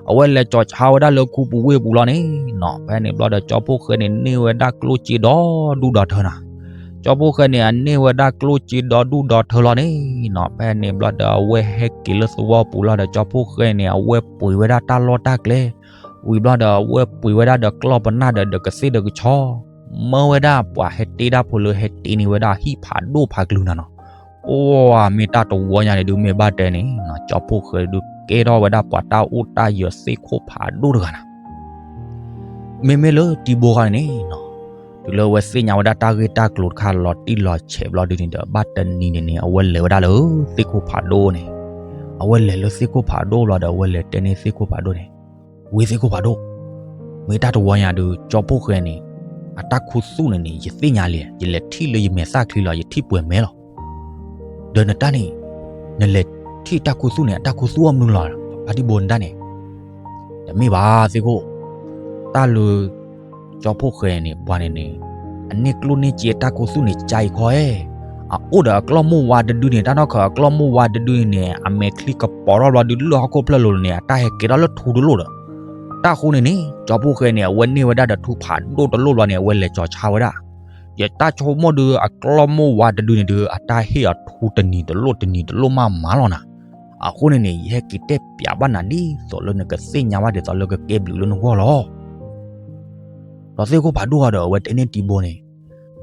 အဝဲလဲၤကၠီၤဆါဝဲဒၣ်လၢခူပူၤဝ့ၢ်ပူၤလီၤန့ၣ်နီၤ, ဖဲန့ၣ်ဘျီဒီး ကၠီဖှိၣ်ဃဲန့ၣ် န့ၢ်ဝဲဒၣ်ကျိၣ်စ့ဒီဒူၣ်ဒီထၢနၤ. ကၠီဖှိၣ်ဃဲန့ၣ် အန့ၢ်ဝဲဒၣ်ကျိၣ်စ့ဒီဒူၣ်ဒီထၢလီၤန့ၣ်နီၤ, ဖဲန့ၣ်ဘျီဒီး အဝဲဟဲက့ၤလၢသဝီပူၤလီၤဒီး ကၠီဖှိၣ်ဃဲန့ၣ် အဝဲပှ့ၤဝဲဒၣ်တၢ်လီၢ်တၢ်ကျဲ ဝံၤဘျီဒီး အဝဲပှ့ၤဝဲဒၣ်ဒီးကျီၢ်ပနၢ်ဒီး ဒီးကသ့ၣ်ဒီးကဆီ, မၢဝဲဒၣ်ပှၤဟဲတ့တၢ်ဖိလၢဟဲတ့န့ၢ်ဝဲဒၣ်ဟံၣ်ဖးဒိၣ်ဖးကလုာ်နၤနီၤ. အိၣ် မ့ၢ်တၢ်တဝီညါန့ၣ်ဒုး မ့ၢ်ဘၣ်တဲန့ၣ်နီၤ, ကၠီဖှိၣ်ဃဲဒုး ကဲထီၣ်ဝဲဒၣ်ပှၤတၢ်အိၣ်တၢ်ယၢၤသ့ၣ်ခိၣ်ဖးဒိၣ်တဂၤနၤ. မ့မ့ၢ်လၢတံဘိဃီန့ၣ်န့ၣ်နီၤ, တုၤလၢအဝဲသ့ၣ်ညါဝဲဒၣ်တၢ်ဂ့ၢ်တၢ်ကျိၤတခါလီၤတံၢ်လီၤဆဲးဘျီဒုန့ၣ်ဒီး ဘၣ်တနံၤန့ၣ်န့ၣ် အဝဲလဲၤဝဲဒၣ်လၢသ့ၣ်ခိၣ်ဖးဒိၣ်န့ၣ်, အဝဲလဲၤလၢသ့ၣ်ခိၣ်ဖးဒိၣ်ဘျီဒီး အဝဲလဲၤတဲန့ၢ်သ့ၣ်ခိၣ်ဖးဒိၣ်န့ၣ်, ဝံသ့ၣ်ခိၣ်ဖးဒိၣ်, မ့ၢ်တၢ်တဝီညါဒုး ကၠီဖှိၣ်ဃဲန့ၣ် အတၢ်ခူသူၣ်န့ၣ်န့ၣ် ယသ့ၣ်ညါလံ, ယလဲၤထံၣ်လၢယမဲာ်သၣ်ချံလီၤ, ယထံၣ်ပှဲၤမဲလီၤ. ဒီးနတၢ်န့ၣ်, နလဲၤထံၣ်တၢ်ခူသူၣ်န့ၣ် အတၢ်ခူသူၣ်အီၣ်မနုၤလီၤ, ဖါတံဘိနတၢ်န့ၣ်. တမ့ၢ်ဘၣ်သ့ၣ်ခိၣ်, တၢ်လၢ ကၠီဖှိၣ်ဃဲန့ၣ် ပှၤန့ၣ်န့ၣ်, အန့ၢ်ကျိၣ်န့ၢ်စ့အတၢ်ခူသူၣ်န့ၣ် ကအံၤခီဧၢ, အအိၣ်ဒီးအကျီၢ်မိၢ်ဝါတဒုန့ၣ် တၢ်နီၢ်ခၢးအကျီၢ်မိၢ်ဝါတဒုန့ၣ်န့ၣ် အမဲာ်ချံကပီၤထီၣ်ဘျီဒုး လၢဟီၣ်ခိၣ်ဖျၢၣ်လိၤန့ၣ် အတၢ်ဟဲကဲထီၣ်လၢထူတလိၣ်ဒီး, တၢ်ဃိန့ၣ်န့ၣ် ကၠီဖှိၣ်ဃဲန့ၣ် အဝဲန့ၢ်ဝဲဒၣ်ဒီးထူဖးဒိၣ်တလိၣ်ဘျီန့ၣ် အဝဲလဲၤကၠီၤဆါဝဲဒၣ်. ယတၢ်ဆိကမိၣ်ဒုး အကျီၢ်မိၢ်ဝါတဒုန့ၣ်ဒုး အတၢ်ဟ့ၣ်အီၤထူတနံၤတလိၣ်တနံၤတလိၣ်မးမးလီၤနၤ. အဃိန့ၣ်န့ၣ် ယဟဲက့ၤတဲပျးဘၣ်နၤဒ်သိးလၢနကသ့ၣ်ညါဘၣ်ဒ်သိးလၢကကဲဘျုးလၢနဂီၢ်လီၤ. ဒီးသ့ၣ်ခိၣ်ဖးဒိၣ်ဃီဒီး အဝဲတဲန့ၢ်တံဘိန့ၣ်,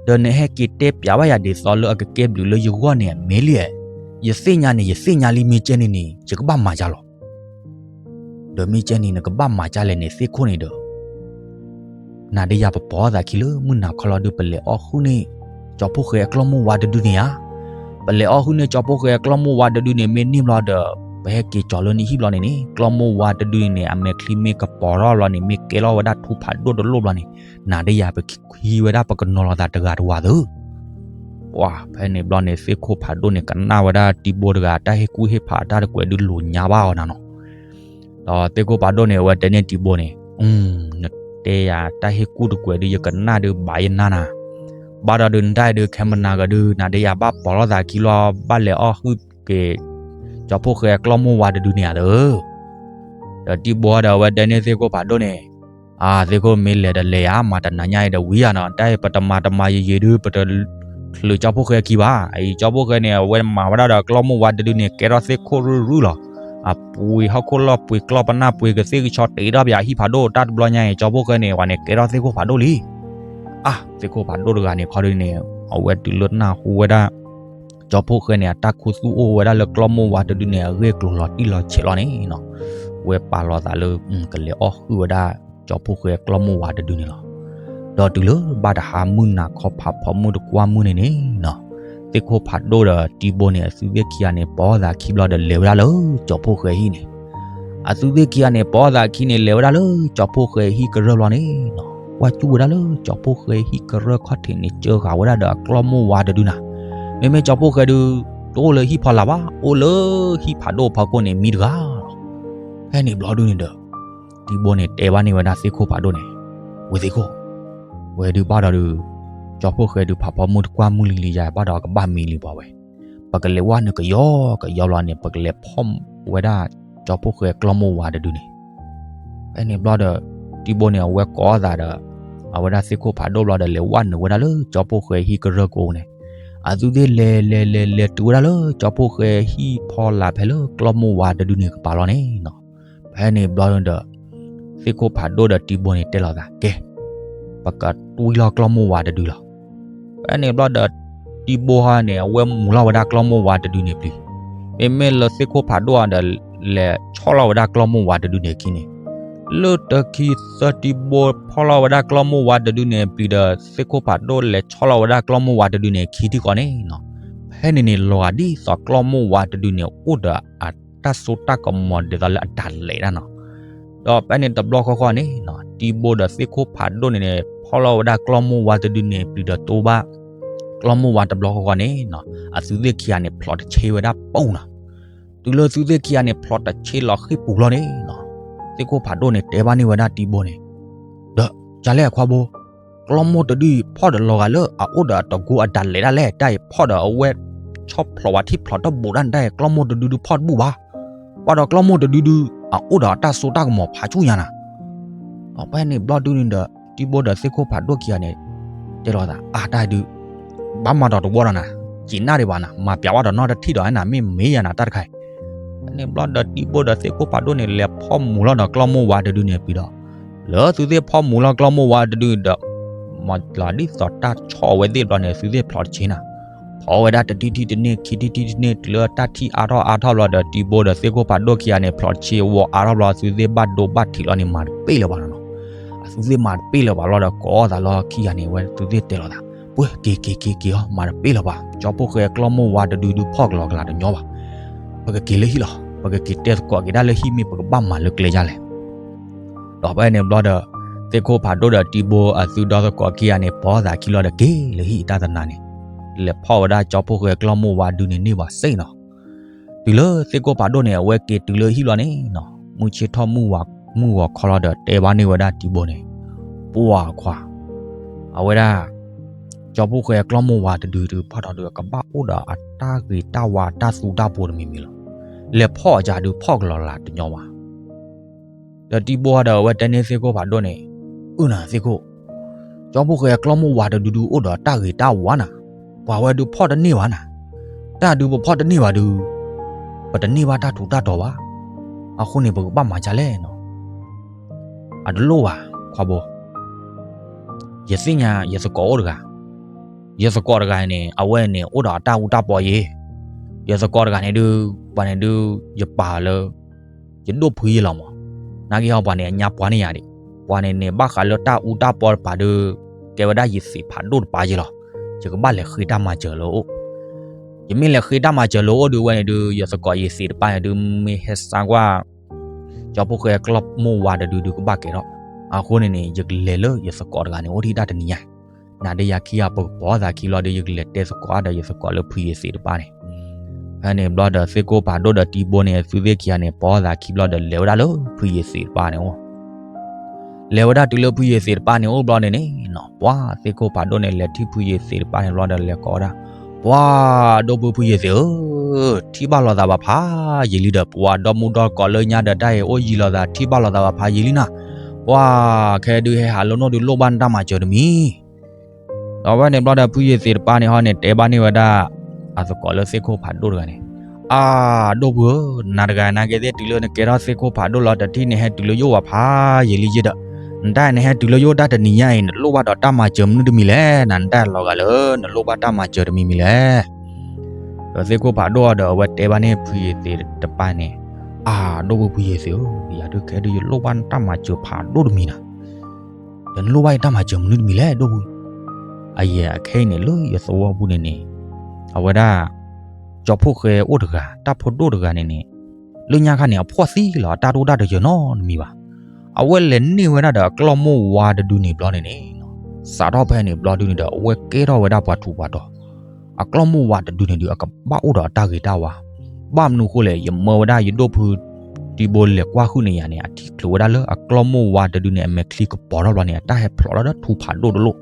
ဒီးနဟဲက့ၤတဲပျးဘၣ်ယၤဒ်သိးလၢအကကဲဘျုးလၢယဂီၢ်န့ၣ် အမ့ၢ်လံဧါ. ယသ့ၣ်ညါန့ၣ် ယသ့ၣ်ညါလံ မ့ၢ်ကဲန့ၣ်န့ၣ် ယကဘၣ်မၤကၢ်လီၤ. ဒီးမ့ၢ်ကဲန့ၣ် နကဘၣ်မၤကၢ်လဲၣ်န့ၣ် သ့ၣ်ခိၣ်န့ၣ်ဒီး နၤဒီးယၤပပိာ်အသးခံလၢမုၢ်နၤခီလီၤဒုး ပလဲၤအီၣ်ဟုၣ်န့ၢ် ကၠီဖှိၣ်ဃဲအကျီၢ်မိၢ်ဝါတဒုန့ၣ်ဧါ. ပလဲၤအီၣ်ဟုၣ်န့ၢ်ကၠီဖှိၣ်ဃဲအကျီၢ်မိၢ်ဝါတဒုန့ၣ် မ့ၢ်န့ၢ်ဘျီဒီး ပဟဲက့ၤကၠီၤလၢနဟံၣ်ဘျီန့ၣ်န့ၣ် ကျီၢ်မိၢ်ဝါတဒုန့ၣ်န့ၣ် အမဲာ်ချံမ့ၢ်ကပီၤထီၣ်ဘျီန့ၣ် မ့ၢ်ကဲထီၣ်ဝဲဒၣ်ထူဖးဒိၣ်တလိၣ်ဘျီန့ၣ် နၤဒီးယၤပခံဝဲဒၣ်ပကနီၤလီၤသးတဂၤတဝၤသု ပှၤဖဲန့ၣ်ဘျီန့ၣ် သ့ၣ်ခိၣ်ဖးဒိၣ်န့ၣ် ကနၣ်ဝဲဒၣ်တံဘိတဂၤ တၢ်ဟ့ၣ်ကူၣ်ဟ့ၣ်ဖးအတၢ်တကွဲးဒုးလိာ်ညါဘၣ်အီၤနၤနီၤ. ဒီးသ့ၣ်ခိၣ်ဖးဒိၣ်န့ၣ် အဝဲတဲန့ၢ်တံဘိန့ၣ်, နတဲယၤတၢ်ဟ့ၣ်ကူၣ်တကွဲးဒုး ယကနၣ်ဒုးဘၣ်ယနၢ်နၤ, ဘၣ်ဒီးဒုးနတၢ်အံၤဒုး ခဲမနၤကဒုး နၤဒီးယၤဘၣ်ပိာ်လိာ်သးခံလီၤ ဘၣ်လဲၤအီၣ်ဟုၣ်က့ၤ ကၠီဖှိၣ်ဃဲအကျီၢ်မိၢ်ဝါတဒုန့ၣ်ဧါသၢ ဒီးတံဘိဒီး အဝဲတဲန့ၢ်သ့ၣ်ခိၣ်ဖးဒိၣ်န့ၣ်, အသ့ၣ်ခိၣ်မ့ၢ်လဲၤဒီးလဲၤယၤ မၤတနၤညါအံၤဒီးဝံၤယၤနီၤ, တၢ်အံၤပတမၤတမၤယံာ်ယံာ်ဒုး ပတချုးကၠီဖှိၣ်ဃဲခံဘၣ်. အအံၤကၠီဖှိၣ်ဃဲန့ၣ် အဝဲမၤဝဲဒၣ်ဒီးကျီၢ်မိၢ်ဝါတဒုန့ၣ် ကဲထီၣ်သ့ၣ်ခိၣ်ရုၢ်ရုၢ်လီၤ. အပှ့ၤဟီၣ်ခိၣ်လီၢ် ပှ့ၤကျီၢ်ပနၢ် ပှ့ၤကသ့ၣ်ကဆီ တ့ထီၣ်ပယၤဟံၣ်ဖးဒိၣ် တၢ်တဘျီညါအံၤ ကၠီဖှိၣ်ဃဲန့ၣ် ပှၤန့ၣ် ကဲထီၣ်သ့ၣ်ခိၣ်ဖးဒိၣ်လံ. အါ သ့ၣ်ခိၣ်ဖးဒိၣ်တဂၤန့ၣ်ခီဒုးန့ၣ် အဝဲတုၤလၢနၢ်ဟူဝဲဒၣ် ကၠီဖှိၣ်ဃဲန့ၣ် အတၢ်ခူသူၣ်အိၣ်ဝဲဒၣ်လၢကျီၢ်မိၢ်ဝါတဒုန့ၣ် အဂ့ၢ်ကျိၤလီၤတံၢ်လီၤဆဲးလီၤန့ၣ်နီၤ, ဝဲပာ်လီၤသးလၢ ကလဲၤအီၣ်ဟုၣ်ဝဲဒၣ် ကၠီဖှိၣ်ဃဲအကျီၢ်မိၢ်ဝါတဒုန့ၣ်လီၤ. ဒီးတုၤလၢဘၣ်တဟါမုၢ်နၤခီဖးဖီမုၢ်တကွၢ်မုၢ်န့ၣ်န့ၣ်နီၤ, သ့ၣ်ခိၣ်ဖးဒိၣ်ဒီးတံဘိန့ၣ် အသုသ့ၣ်ခံဂၤန့ၣ် ပိာ်သးခံဘျီဒီး လဲၤဝဲဒၣ်လၢကၠီဖှိၣ်ဃဲဟံၣ်န့ၣ် အသုသ့ၣ်ခံဂၤန့ၣ် ပိာ်သးခံန့ၣ် လဲၤဝဲဒၣ်လၢကၠီဖှိၣ်ဃဲဟံၣ်ကရၢၢ်ဘျီန့ၣ်နီၤ, ကွၢ်စူၣ်ဝဲဒၣ်လၢကၠီဖှိၣ်ဃဲဟံၣ်ကရၢၢ်ခီၣ်ထံးန့ၣ် ကၢဂၤဝဲဒၣ်ဒီးအကျီၢ်မိၢ်ဝါတဒုနၤ, မ့မ့ၢ်ကၠီဖှိၣ်ဃဲဒုး တအိၣ်လၢဟံၣ်ဖီလာ်ဘၣ်, အိၣ်လၢဟံၣ်ဖးဒိၣ်ဖီခိၣ်န့ၣ်မံတဂၤလီၤ. ဖဲန့ၣ်ဘျီဒုန့ၣ်ဒီး တံဘိန့ၣ်တဲဘၣ်န့ၢ်ဝဲဒၣ်သ့ၣ်ခိၣ်ဖးဒိၣ်န့ၣ်, ဝ့ၢ်သ့ၣ်ခိၣ်, ဝဲဒုးဘၣ်ဒီးဒုး ကၠီဖှိၣ်ဃဲဒုးဖးဖီမုၢ်တကွၢ်မုၢ်လံၤလံၤယၤဘၣ်ဒီးကဘၣ်မံလံပှၤဝဲ, ပကလဲၤဝဲနုာ်ကယီကယီလီၤန့ၣ် ပကလဲၤဖီၣ်ဝဲဒၣ်ကၠီဖှိၣ်ဃဲကျီၢ်မိၢ်ဝါတဒုန့ၣ် ဖဲန့ၣ်ဘျီဒီး တံဘိန့ၣ် အဝဲကိးအသးဒီး အဝဲဒၣ်သ့ၣ်ခိၣ်ဖးဒိၣ်ဘျီဒီး လဲၤဝဲနုာ်ဝဲဒၣ်လၢကၠီဖှိၣ်ဃဲဟံၣ်ကရၢၢ်ကိးန့ၣ်, အသုသ့ၣ်လဲၤလဲၤလဲၤလဲၤတုၤဝဲဒၣ်လၢကၠီဖှိၣ်ဃဲဟံၣ်ဖီလာ်ဖဲလၢကျီၢ်မိၢ်ဝါတဒုန့ၣ်ကပၤလီၤန့ၣ်နီၤ. ဖဲန့ၣ်ဘျီဒီး သ့ၣ်ခိၣ်ဖးဒိၣ်ဒီးတံဘိန့ၣ်တဲလိာ်သး ကဲ ပကတွံၢ်လီၤကျီၢ်မိၢ်ဝါတဒုလီၤ. ဖဲန့ၣ်ဘျီဒီး တံဘိဟီန့ၣ် အဝဲမူၤလီၤဝဲဒၣ်ကျီၢ်မိၢ်ဝါတဒုန့ၣ်ပျံၤ, မ့မ့ၢ်လၢသ့ၣ်ခိၣ်ဖးဒိၣ်ဒီး လဲၤဆီၣ်လီၤဝဲဒၣ်ကျီၢ်မိၢ်ဝါတဒုန့ၣ်အခံန့ၣ်, လၢတခံသၢတံဘိဖီၣ်လီၤဝဲဒၣ်ကျီၢ်မိၢ်ဝါတဒုန့ၣ်ပျံၤဒီး သ့ၣ်ခိၣ်ဖးဒိၣ်လဲၤဆီၣ်လီၤဝဲဒၣ်ကျီၢ်မိၢ်ဝါတဒုန့ၣ်အခံထံၣ်ဃီန့ၣ်နီၤ. ဖဲန့ၣ်န့ၣ် လီၤဂာ်ဒ်သိးကျီၢ်မိၢ်ဝါတဒုန့ၣ် အိၣ်ဒီးအတၢ်စိတၢ်ကမီၤဒ်သိးလၢအတၢ်လဲၤဒၣ်နီၤ. ဒီးဖဲန့ၣ်တဘျီဃီဃီန့ၣ်နီၤ တံဘိဒီးသ့ၣ်ခိၣ်ဖးဒိၣ်န့ၣ်န့ၣ် ဖီၣ်လီၤဝဲဒၣ်ကျီၢ်မိၢ်ဝါတဒုန့ၣ်ပျံၤဒီးတိဘၣ် ကျီၢ်မိၢ်ဝါတဘျီဃီဃီန့ၣ်နီၤ အသုသ့ၣ်ခံဂၤန့ၣ် ဖျိးတဆ့ဝဲဒၣ်ပူၤနီၤ. တုၤလၢသုသ့ၣ်ခံဂၤန့ၣ် ဖျိးတဆ့လီၤဃံၢ်ပူၤလီၤန့ၣ်နီၤ, သ့ၣ်ခိၣ်ဖးဒိၣ်န့ၣ် တဲဘၣ်န့ၢ်ဝဲဒၣ်တံဘိန့ၣ်, ဒီး ကလဲၣ်အခွါဘိ, ကျီၢ်မိၢ်တဒုအံၤဖီၣ်ဒီးလီၤဂာ်လၢအအိၣ်ဒီးအတကိအတၢ်လဲၤဒၣ်လဲၣ်, တၢ်အံၤဖီၣ်ဒီးအဝဲ ဆီၣ်ဖျိးဝဲထံၣ်ဖျိးတဘိးဒၣ်န့ၣ် တၢ်အံၤကျီၢ်မိၢ်တဒုဒုဖီၣ်တဘူၣ်ဘၣ်. ဘၣ်ဒီးကျီၢ်မိၢ်တဒုဒု အအိၣ်ဒီးအတၢ်စိတၢ်ကမီၤဖးဆူညါနၤ. ဖဲန့ၣ်ဘျီဒုန့ၣ်ဒီး တံဘိဒီးသ့ၣ်ခိၣ်ဖးဒိၣ်ခံဂၤန့ၣ် တဲလိာ်သး အါတၢ်ဒု ဘၣ်မၤဒီးတဝီဒီးနၤ, က့ၤနၣ်ဒံးဘၣ်နၤ, မၤပျးဝဲဒီးနီတထံၣ်ဒီးနၤ မ့ၢ်မ့ၢ်ယၤနၤတၢ်တခါအံၤ. ဖဲန့ၣ်ဘျီဒီးတံဘိဒီးသ့ၣ်ခိၣ်ဖးဒိၣ်န့ၣ် လဲၤဖီၣ်မူၤလီၤဒီးကျီၢ်မိၢ်ဝါတဒုန့ၣ်ပျံၤဒီး လၢသုသ့ၣ်ဖီၣ်မူၤလီၤကျီၢ်မိၢ်ဝါတဒုဒီး မၤလီၤဒ်သိးတၢ်ဆီၣ်အဝဲသ့ၣ်ဘျီန့ၣ် သုသ့ၣ်ဖျိးတဆ့နၤ. ဖီၣ်ဝဲဒၣ်တထံၣ်ထံၣ်တန့ၢ် ခံထံၣ်ထံၣ်တန့ၢ် တုၤလၢတၢ်ထံၣ်အါထီၣ်အါထီၣ်ဘျီဒီး တံဘိဒီးသ့ၣ်ခိၣ်ဖးဒိၣ်ခံဂၤန့ၣ် ဖျိးတဆ့ဝီၤအါထီၣ်ဘျီ သုသ့ၣ်ဘၣ်ဒိဘၣ်ထံးလီၤန့ၣ် မၤတပ့ၢ်လၢၤဘၣ်နီၤ. အသုသ့ၣ်မၤတပ့ၢ်လၢၤဘၣ်လီၤဒီး ကိးအသးလီၤခံဂၤန့ၣ် အဝဲသုသ့ၣ်တဲလိာ်သး ပှဲၤက့ၤက့ၤက့ၤက့ၤအီၤ မၤတပ့ၢ်လၢၤဘၣ်, ကၠီဖှိၣ်ဃဲကျီၢ်မိၢ်ဝါတဒုဒုဖီၣ်ကလီၤကလၤတညီဘၣ်. ပကက့ၤလၢဟံၣ်လီၤ, ပကက့ၤတဲသကိးက့ၤဒၣ်လၢဟံၣ်မ့ၢ်ပကဘၣ်မၤလၢကျဲယါလဲၣ်. ဒီးဖဲန့ၣ်ဘျီဒီး သ့ၣ်ခိၣ်ဖးဒိၣ်ဒီးတံဘိအသုဒီသကိးခံဂၤန့ၣ် ပိာ်သးခံလီၤဒီးက့ၤလၢဟံၣ်အတၢ်တနၤန့ၣ် လဲၤဖီၣ်ဝဲဒၣ်ကၠီဖှိၣ်ဃဲကျီၢ်မိၢ်ဝါဒုန့ၣ်န့ၢ်ဘၣ်စ့ၢ်နီၤ. တုၤလၢသ့ၣ်ခိၣ်ဖးဒိၣ်န့ၣ် အဝဲက့ၤတုၤလၢဟံၣ်လီၤန့ၣ်နီၤ မုၢ်ဆ့ၣ်ထီၣ်မုၢ်ဂီၤခီလီၤဒီးတဲဘၣ်န့ၢ်ဝဲဒၣ်တံဘိန့ၣ် ပှၤခွါ အဝဲဒၣ် ကၠီဖှိၣ်ဃဲကျီၢ်မိၢ်ဝါတဒုဒုဖီၣ်ထီၣ်ဒုး ကဘၣ်အိၣ်ဒီးအတၢ်ဂ့ၤတၢ်ဝါတၢ်သူတၢ်ပိၤတမံၤမံၤလီၤ. လဲၤဖီၣ်အီၤကဒီးဖီၣ်ကလီၤလၤတညီဘၣ်. ဒီးတံဘိဒီးအဝဲတဲန့ၢ်သ့ၣ်ခိၣ်ဖးဒိၣ်န့ၣ် အုၣ်နၤသ့ၣ်ခိၣ်, ကၠီဖှိၣ်ဃဲကျီၢ်မိၢ်ဝါတဒုဒုအိၣ်ဒီးတၢ်ဂ့ၤတၢ်ဝါနၤ, ပှၤဝဲဒုးဖီၣ်တန့ၢ်ဘၣ်နၤ, တၢ်ဒုးပဖီၣ်တန့ၢ်ဘၣ်ဒုး ပတန့ၢ်ဘၣ်တၢ်ထူးတၢ်တီၤဘၣ်. အဃိန့ၣ် ပကဘၣ်မၤဒ်လဲၣ်နီၤ. အတလိၣ်ဘၣ် ခွါဘိ, ယသ့ၣ်ညါယသကိးအိၣ်တဂၤ, ယသကိးတဂၤန့ၣ် အဝဲန့ၣ်အိၣ်ဒီးအတၢ်အူတၢ်ပီယ့ၤ, ယသကိးတဂၤန့ၣ်ဒုး ပှၤန့ၣ်ဒုး ယပာ်လၢ ယဒိၣ်ဖုယ့ၤလီၤမး, နာ်က့ဟီပှၤန့ၣ် အညါပှၤန့ၣ်ယၤဒံး, ပှၤန့ၣ်န့ၣ် ဘၣ်ဃးလၢတၢ်အူတၢ်ပီတပၤဒုး ကဲဝဲဒၣ်ယသ့းဖးဒိၣ်တပၤယ့ၤလီၤ. ယကဘၣ်လဲၤဃ့တၢ်မၤစၢၤလၢအအိၣ်, ယမ့ၢ်လဲၤဃ့တၢ်မၤစၢၤလၢအအိၣ်ဒုးဝဲန့ၣ်ဒုး ယသကိးယသ့းတပၤန့ၣ်ဒုး မ့ၢ်ဟဲစါကွၢ် ကၠီဖှိၣ်ဃဲကျီၢ်မိၢ်ဝါတဒုဒုးကဘၣ်ကဲထီၣ်, အဃိန့ၣ်န့ၣ် ယကလဲၤလၢယသကိးတဂၤန့ၣ် အိၣ်ထံၣ်တၢ်တနံၤညါ, နၤဒီးယၤခံဂၤပကပိာ်သးခံလီၤဒီး ယကလဲၤတဲသကိးအါဒီးယသကိးလၢဖုယသ့းတပၤန့ၣ်. ဖဲန့ၣ်ဘျီဒီးသ့ၣ်ခိၣ်ဖးဒိၣ်ဒီးတံဘိန့ၣ် သုသ့ၣ်ခံဂၤန့ၣ် ပိာ်သးခံဘျီဒီး လဲၤဝဲဒၣ်လၢဖုယသ့းတပၤန့ၣ်အိၣ် လဲၤဝဲဒၣ်တုၤလၢဖုယသ့းတပၤန့ၣ်အိၣ်ဘျီန့ၣ်န့ၣ်နီၤ ပှၤသ့ၣ်ခိၣ်ဖးဒိၣ်န့ၣ် လဲၤထံၣ်ဖုယသ့းတပၤန့ၣ်ဘျီဒီးလဲၤကိးဝဲဒၣ်, ပှၤဒိၣ်ဖုဖုယသ့းဧၢ, ထံၣ်ဘၣ်လိာ်သးဘၣ်ဖးယံာ်လံဒီး ပဝၤဒီမုၢ်ဒီကိးလၢညါဒီး တၢ်အံၤအိၣ်ယံၤလိာ်သး ထံၣ်ဘၣ်လိာ်သးဘၣ်ဖးယံာ်လံနၤ, ပှၤခဲဒုးဟဲဟးလၢနအိၣ်ဒုးလိၣ်ဘၣ်နတၢ်မၤစၢၤတမံၤ ဒီးဖဲန့ၣ်ဘျီဒီး ဖုယသ့းတပၤန့ၣ်ဟီန့ၣ် တဲဘၣ်န့ၢ်ဝဲဒၣ် အသကိးလၢသ့ၣ်ခိၣ်ဖးဒိၣ်တဂၤန့ၣ်, အၢ ဒိၣ်ဖုဧၢ, နၤတဂၤနာ်က့သ့ၣ် တုၤလၢနကဲထီၣ်သ့ၣ်ခိၣ်ဖးဒိၣ်လီၤ တထံၣ်နဟဲတုၤလၢယအိၣ်ဘၣ်ဖးယံာ်လံယ့ဒီး, နတၢ်နဟဲတုၤလၢယအိၣ်တၢ်တနံၤညါအံၤ နလိၣ်ဘၣ်ဒီးတၢ်မၤစၢၤမနုၤတမံၤလဲၣ်, နၤနတၢ်လီၤဂာ်လၢ နလိၣ်ဘၣ်တၢ်မၤစၢၤတမံၤမံၤလဲၣ်. ဒီးသ့ၣ်ခိၣ်ဖးဒိၣ်အီၤဒီး အဝဲတဲဘၣ်န့ၢ်ဖုယသ့းတပၤန့ၣ်, အၢ ဒိၣ်ဖုဖုယသ့းဧၢ, ယၤဒုးခဲဒုးယလိၣ်ဘၣ်နတၢ်မၤစၢၤဖးဒိၣ်တမံၤနၤ ဒီးနလိၣ်ဘၣ်ယတၢ်မၤစၢၤမနုၤတမံၤလဲၣ် ဒိၣ်ဖု, အယဲၢ်အခဲအံၤန့ၣ် လၢယသဝီပူၤန့ၣ်န့ၣ်, အဝဲဒၣ် ကၠီဖှိၣ်ဃဲအိၣ်တဂၤ တၢ်ဖိဒိၣ်တဂၤန့ၣ်န့ၣ်, လၢညါခါန့ၣ် အဖှီၣ်သံလီၤ အတၢ်ဒိၣ်တၢ်တယၢၤနီတမံၤဘၣ်. အဝဲလဲၤန့ၢ်ဝဲဒၣ်ဒီးအကျီၢ်မိၢ်ဝါတဒုန့ၣ်ဘျီန့ၣ်န့ၣ်, စးထီၣ်ဖဲန့ၣ်ဘျီဒုန့ၣ်ဒီး အဝဲကဲထီၣ်ဝဲဒၣ်ပှၤထူးပှၤတီၤ, အကျီၢ်မိၢ်ဝါတဒုန့ၣ်ဒုး အကဘၣ်အိၣ်ဒီးအတၢ်ဂ့ၤတၢ်ဝါ, ဘၣ်မနုၤဃိလဲၣ် ယမၢဝဲဒၣ်ယဒိၣ်ဖု တံဘိလဲၤကွၢ်ဟုၣ်န့ၢ်ယၤန့ၣ် အထံၣ်ချုးဝဲဒၣ်လၢအကျီၢ်မိၢ်ဝါတဒုန့ၣ် အမဲာ်ချံကပီၤထီၣ်ဘျီန့ၣ် အတၢ်ဟဲဖျိးထီၣ်ဒီးထူဖးဒိၣ်တလိၣ်,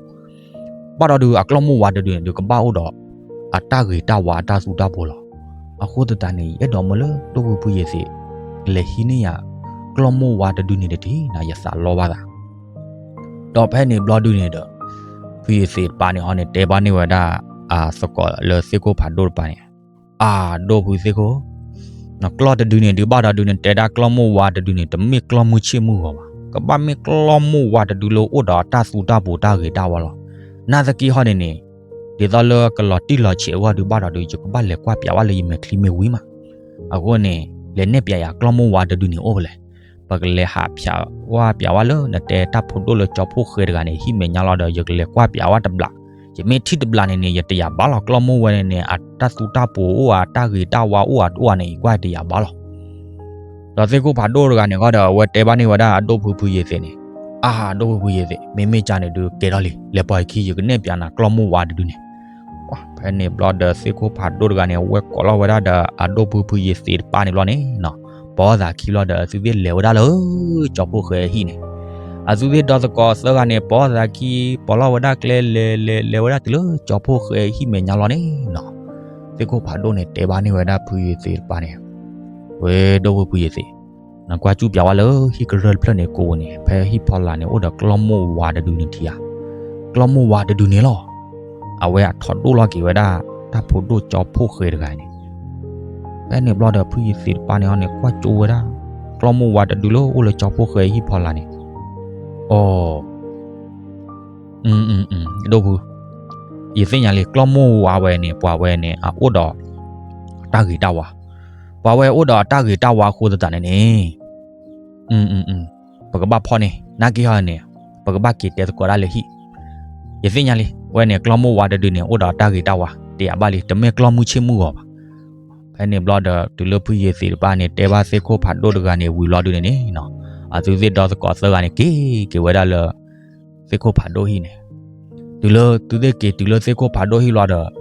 ဘၣ်ဒီးဒုးအကျီၢ်မိၢ်ဝါတဒုန့ၣ် ဒုးကဘၣ်အိၣ်ဒီး အတၢ်ဂ့ၤတၢ်ဝါအတၢ်သူတၢ်ပူၤလီၤ. အဃိသတးန့ၣ် ယအဲၣ်ဒိးမၢလၢဒိၣ်ဖုဖုယ့ၤသ့း ကလဲၤဟံးန့ၢ်ယၤ ကျီၢ်မိၢ်ဝါတဒုန့ၣ်တထံၣ်န့ၣ် ယသးလီဘၣ်သး ဒီးဖဲန့ၣ်ဘျီဒုန့ၣ်ဒီး ဖုယ့ၤသ့းတပၤန့ၣ်ဟီန့ၣ် တဲဘၣ်န့ၢ်ဝဲဒၣ် အသကိးလၢသ့ၣ်ခိၣ်ဖးဒိၣ်တပၤန့ၣ်, အၢ ဒိၣ်ဖုသ့ၣ်ခိၣ်, ကျီၢ်တဒုန့ၣ် ဒုးဘၣ်ဒီးဒုးနတဲဒၣ်ကျီၢ်မိၢ်ဝါတဒုန့ၣ် တမ့ၢ်ကျီၢ်မုၢ်ဆ့ၣ်မုၢ်ဂီၤဘၣ်, ကဘၣ်မ့ၢ်ကျီၢ်မိၢ်ဝါတဒုလၢအိၣ်ဒီးအတၢ်သူတၢ်ပူၤတၢ်ဂ့ၤတၢ်ဝါလီၤ. နာ်သက့ဟီန့ၣ်န့ၣ် ဒ်သိးလၢကလီၤတံၢ်လီၤဆဲးအဂီၢ်ဒုးဘၣ်ဒီးဒုး ယကဘၣ်လဲၤကွၢ်ပၠးဝဲလၢယမဲာ်ချံမ့ၢ်ဝံၤမး, အဃိန့ၣ် လဲၤနဲၣ်ပၠးယၤကျီၢ်မိၢ်ဝါတဒုန့ၣ်အိၣ်ဖဲလဲၣ်, ပကလဲၤဟးဖၠးဝဲပၠးဝဲလၢ နတဲတၢ်ဖိဒိၣ်လၢကၠီဖှိၣ်ဃဲတဂၤန့ၣ် ဟံၣ်မဲာ်ညါလီၤဒီး ယကလဲၤကွၢ်ပၠးဝဲတဘျး, ယမ့ၢ်ထံၣ်တဘျးန့ၣ်န့ၣ် ယတယာ်ဘၣ်လီၤ ကျီၢ်မိၢ်ဝါန့ၣ်န့ၣ် အတၢ်သူတၢ်ပူၤအိၣ်ဧါ တၢ်ဂ့ၤတၢ်ဝါအိၣ်ဧါတအိၣ်ဧါန့ၣ် ယကွၢ်တယာ်ဘၣ်လီၤ. ဒီးသ့ၣ်ခိၣ်ဖးဒိၣ်တဂၤန့ၣ်ဃီဒီး အဝဲတဲဘၣ်န့ၢ်ဝဲဒၣ်အဒိၣ်ဖုဖုယ့ၤသ့းန့ၣ်, အၢ ဒိၣ်ဖုဖုယ့ၤသ့း မ့မ့ၢ်ကန့ၣ်ဒုးကဲထီၣ်လံ လဲၤပိာ်ယခံ ယကနဲၣ်ပၠးနၤကျီၢ်မိၢ်ဝါတဒုန့ၣ်, ဖဲန့ၣ်ဘျီဒီးသ့ၣ်ခိၣ်ဖးဒိၣ်တဂၤန့ၣ် ဝဲကိးလီၤဝဲဒၣ်ဒီးအဒိၣ်ဖုဖုယ့ၤသ့းတပၤန့ၣ်ဘျီန့ၣ်နီၤ, ပိာ်သးခံဘျီဒီး အသုသ့ၣ်လဲၤဝဲဒၣ်လၢ ကၠီဖှိၣ်ဃဲအဟံၣ်န့ၣ်, အသုသ့ၣ်ဒီသကိးသၢဂၤန့ၣ် ပိာ်သးခံ ပိာ်လီၤဝဲဒၣ်ကျဲလဲၤလဲၤလဲၤဝဲဒၣ်တုၤလၢကၠီဖှိၣ်ဃဲအဟံၣ်မဲာ်ညါလီၤန့ၣ်နီၤ, သ့ၣ်ခိၣ်ဖးဒိၣ်န့ၣ် တဲဘၣ်န့ၢ်ဝဲဒၣ်ဖုယ့ၤသ့းတပၤန့ၣ်, ဝဲဒိၣ်ဖုဖုယ့ၤသ့း, နကွၢ်စူၣ်ပၠးဝဲလၢဟံၣ်ကရၢၢ်တဖျၢၣ်န့ၣ်ကိးန့ၣ် ဖဲဟံၣ်ဖီလာ်န့ၣ် အိၣ်ဒီးကျီၢ်မိၢ်ဝါတဒုန့ၣ်ထံဧါ, ကျီၢ်မိၢ်ဝါတဒုန့ၣ်လီၤ. အဝဲအထီၣ်ဒိၣ်လီၤက့ၤဝဲဒၣ် တၢ်ဖိဒိၣ်ကၠီဖှိၣ်ဃဲတဂၤန့ၣ်, ဖဲန့ၣ်ဘျီဒီးဖုယ့ၤသ့းတပၤန့ၣ်အီၤန့ၣ် ကွၢ်ကၠိဝဲဒၣ် ကျီၢ်မိၢ်ဝါတဒုလၢအိၣ်လၢကၠီဖှိၣ်ဃဲဟံၣ်ဖီလာ်န့ၣ်, အိ ဒိၣ်ဖု, ယသ့ၣ်ညါလံ ကျီၢ်မိၢ်ဝါဝဲန့ၣ် ပှၤဝဲန့ၣ် အအိၣ်ဒီး တၢ်ဂ့ၤတၢ်ဝါ, ပှၤဝဲအိၣ်ဒီးတၢ်ဂ့ၤတၢ်ဝါအဃိသတးန့ၣ်န့ၣ် ပကဘၣ်ဖီၣ်န့ၢ် နာ်က့ဟီန့ၣ် ပကဘၣ်က့ၤတဲသကိးဒၣ်လၢဟံၣ်, ယသ့ၣ်ညါလံ ဝဲန့ၣ် ကျီၢ်မိၢ်ဝါတဒုန့ၣ် အိၣ်ဒီးတၢ်ဂ့ၤတၢ်ဝါ တယာ်ဘၣ်လံ တမ့ၢ်ကျီၢ်မုၢ်ဆ့ၣ်မုၢ်ဂီၤဘၣ်. ဖဲန့ၣ်ဘျီဒီး တုၤလၢဖုယ့ၤသ့းတပၤန့ၣ် တဲဘၣ်သ့ၣ်ခိၣ်ဖးဒိၣ်တဂၤန့ၣ် ဝံၤဘျီဒုန့ၣ်န့ၣ်နီၤ, အသုသ့ၣ်ဒီသကိးသၢဂၤန့ၣ် က့ၤက့ၤဝဲဒၣ်လၢ သ့ၣ်ခိၣ်ဖးဒိၣ်ဟံၣ်န့ၣ်, တုၤလၢသုသ့ၣ်က့ၤတုၤလၢသ့ၣ်ခိၣ်ဖးဒိၣ်ဟံၣ်လီၤ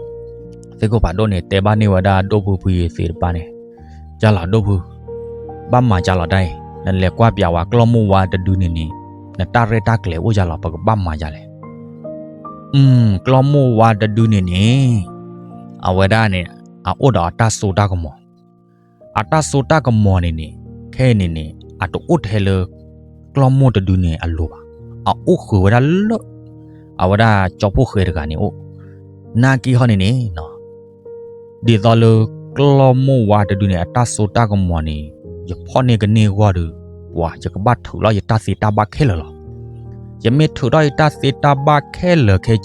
ဒီး သ့ၣ်ခိၣ်ဖးဒိၣ်န့ၣ် တဲဘၣ်န့ၢ်ဝဲဒၣ်ဒိၣ်ဖုဖုယ့ၤသ့းတပၤန့ၣ်, ကၢ်လီၤဒိၣ်ဖု, ဘၣ်မၤကၢ်လီၤတၢ်အံၤ နလဲၤကွၢ်ပၠးဝဲကျီၢ်မိၢ်ဝါတဒုန့ၣ်န့ၣ် နတၢ်ရဲၣ်တၢ်ကျဲၤအိၣ်ကၢ်လီၤ ပကဘၣ်မၤကၢ်လဲၣ်. ကျီၢ်မိၢ်ဝါတဒုန့ၣ်န့ၣ် အဝဲဒၣ်န့ၣ် အအိၣ်ဒီးအတၢ်စိတၢ်ကမီၤ, အတၢ်စိတၢ်ကမီၤန့ၣ်န့ၣ် ခဲအံၤန့ၣ်န့ၣ် အတအိၣ်ထဲလၢ ကျီၢ်မိၢ်တဒုန့ၣ်အလိၤဘၣ်, အအိၣ်ဃုာ်ဝဲဒၣ်လၢ အဝဲဒၣ်ကၠီဖှိၣ်ဃဲတဂၤန့ၣ်အိၣ်, နာ်က့ဟီန့ၣ်န့ၣ် ဒ်သိးလၢ ကျီၢ်မိၢ်ဝါတဒုန့ၣ် အတၢ်စိတၢ်ကမီၤန့ၣ် ယဖီၣ်န့ၢ်ကန့ၢ်အဂီၢ်ဒီး ပှၤယကဘၣ်ထုးထီၣ်ယတၢ်သ့တၢ်ဘၣ်ခဲလၢာ်လီၤ. ယမ့ၢ်ထုးထီၣ်ယတၢ်သ့တၢ်ဘၣ်ခဲလၢာ်ခဲဆ့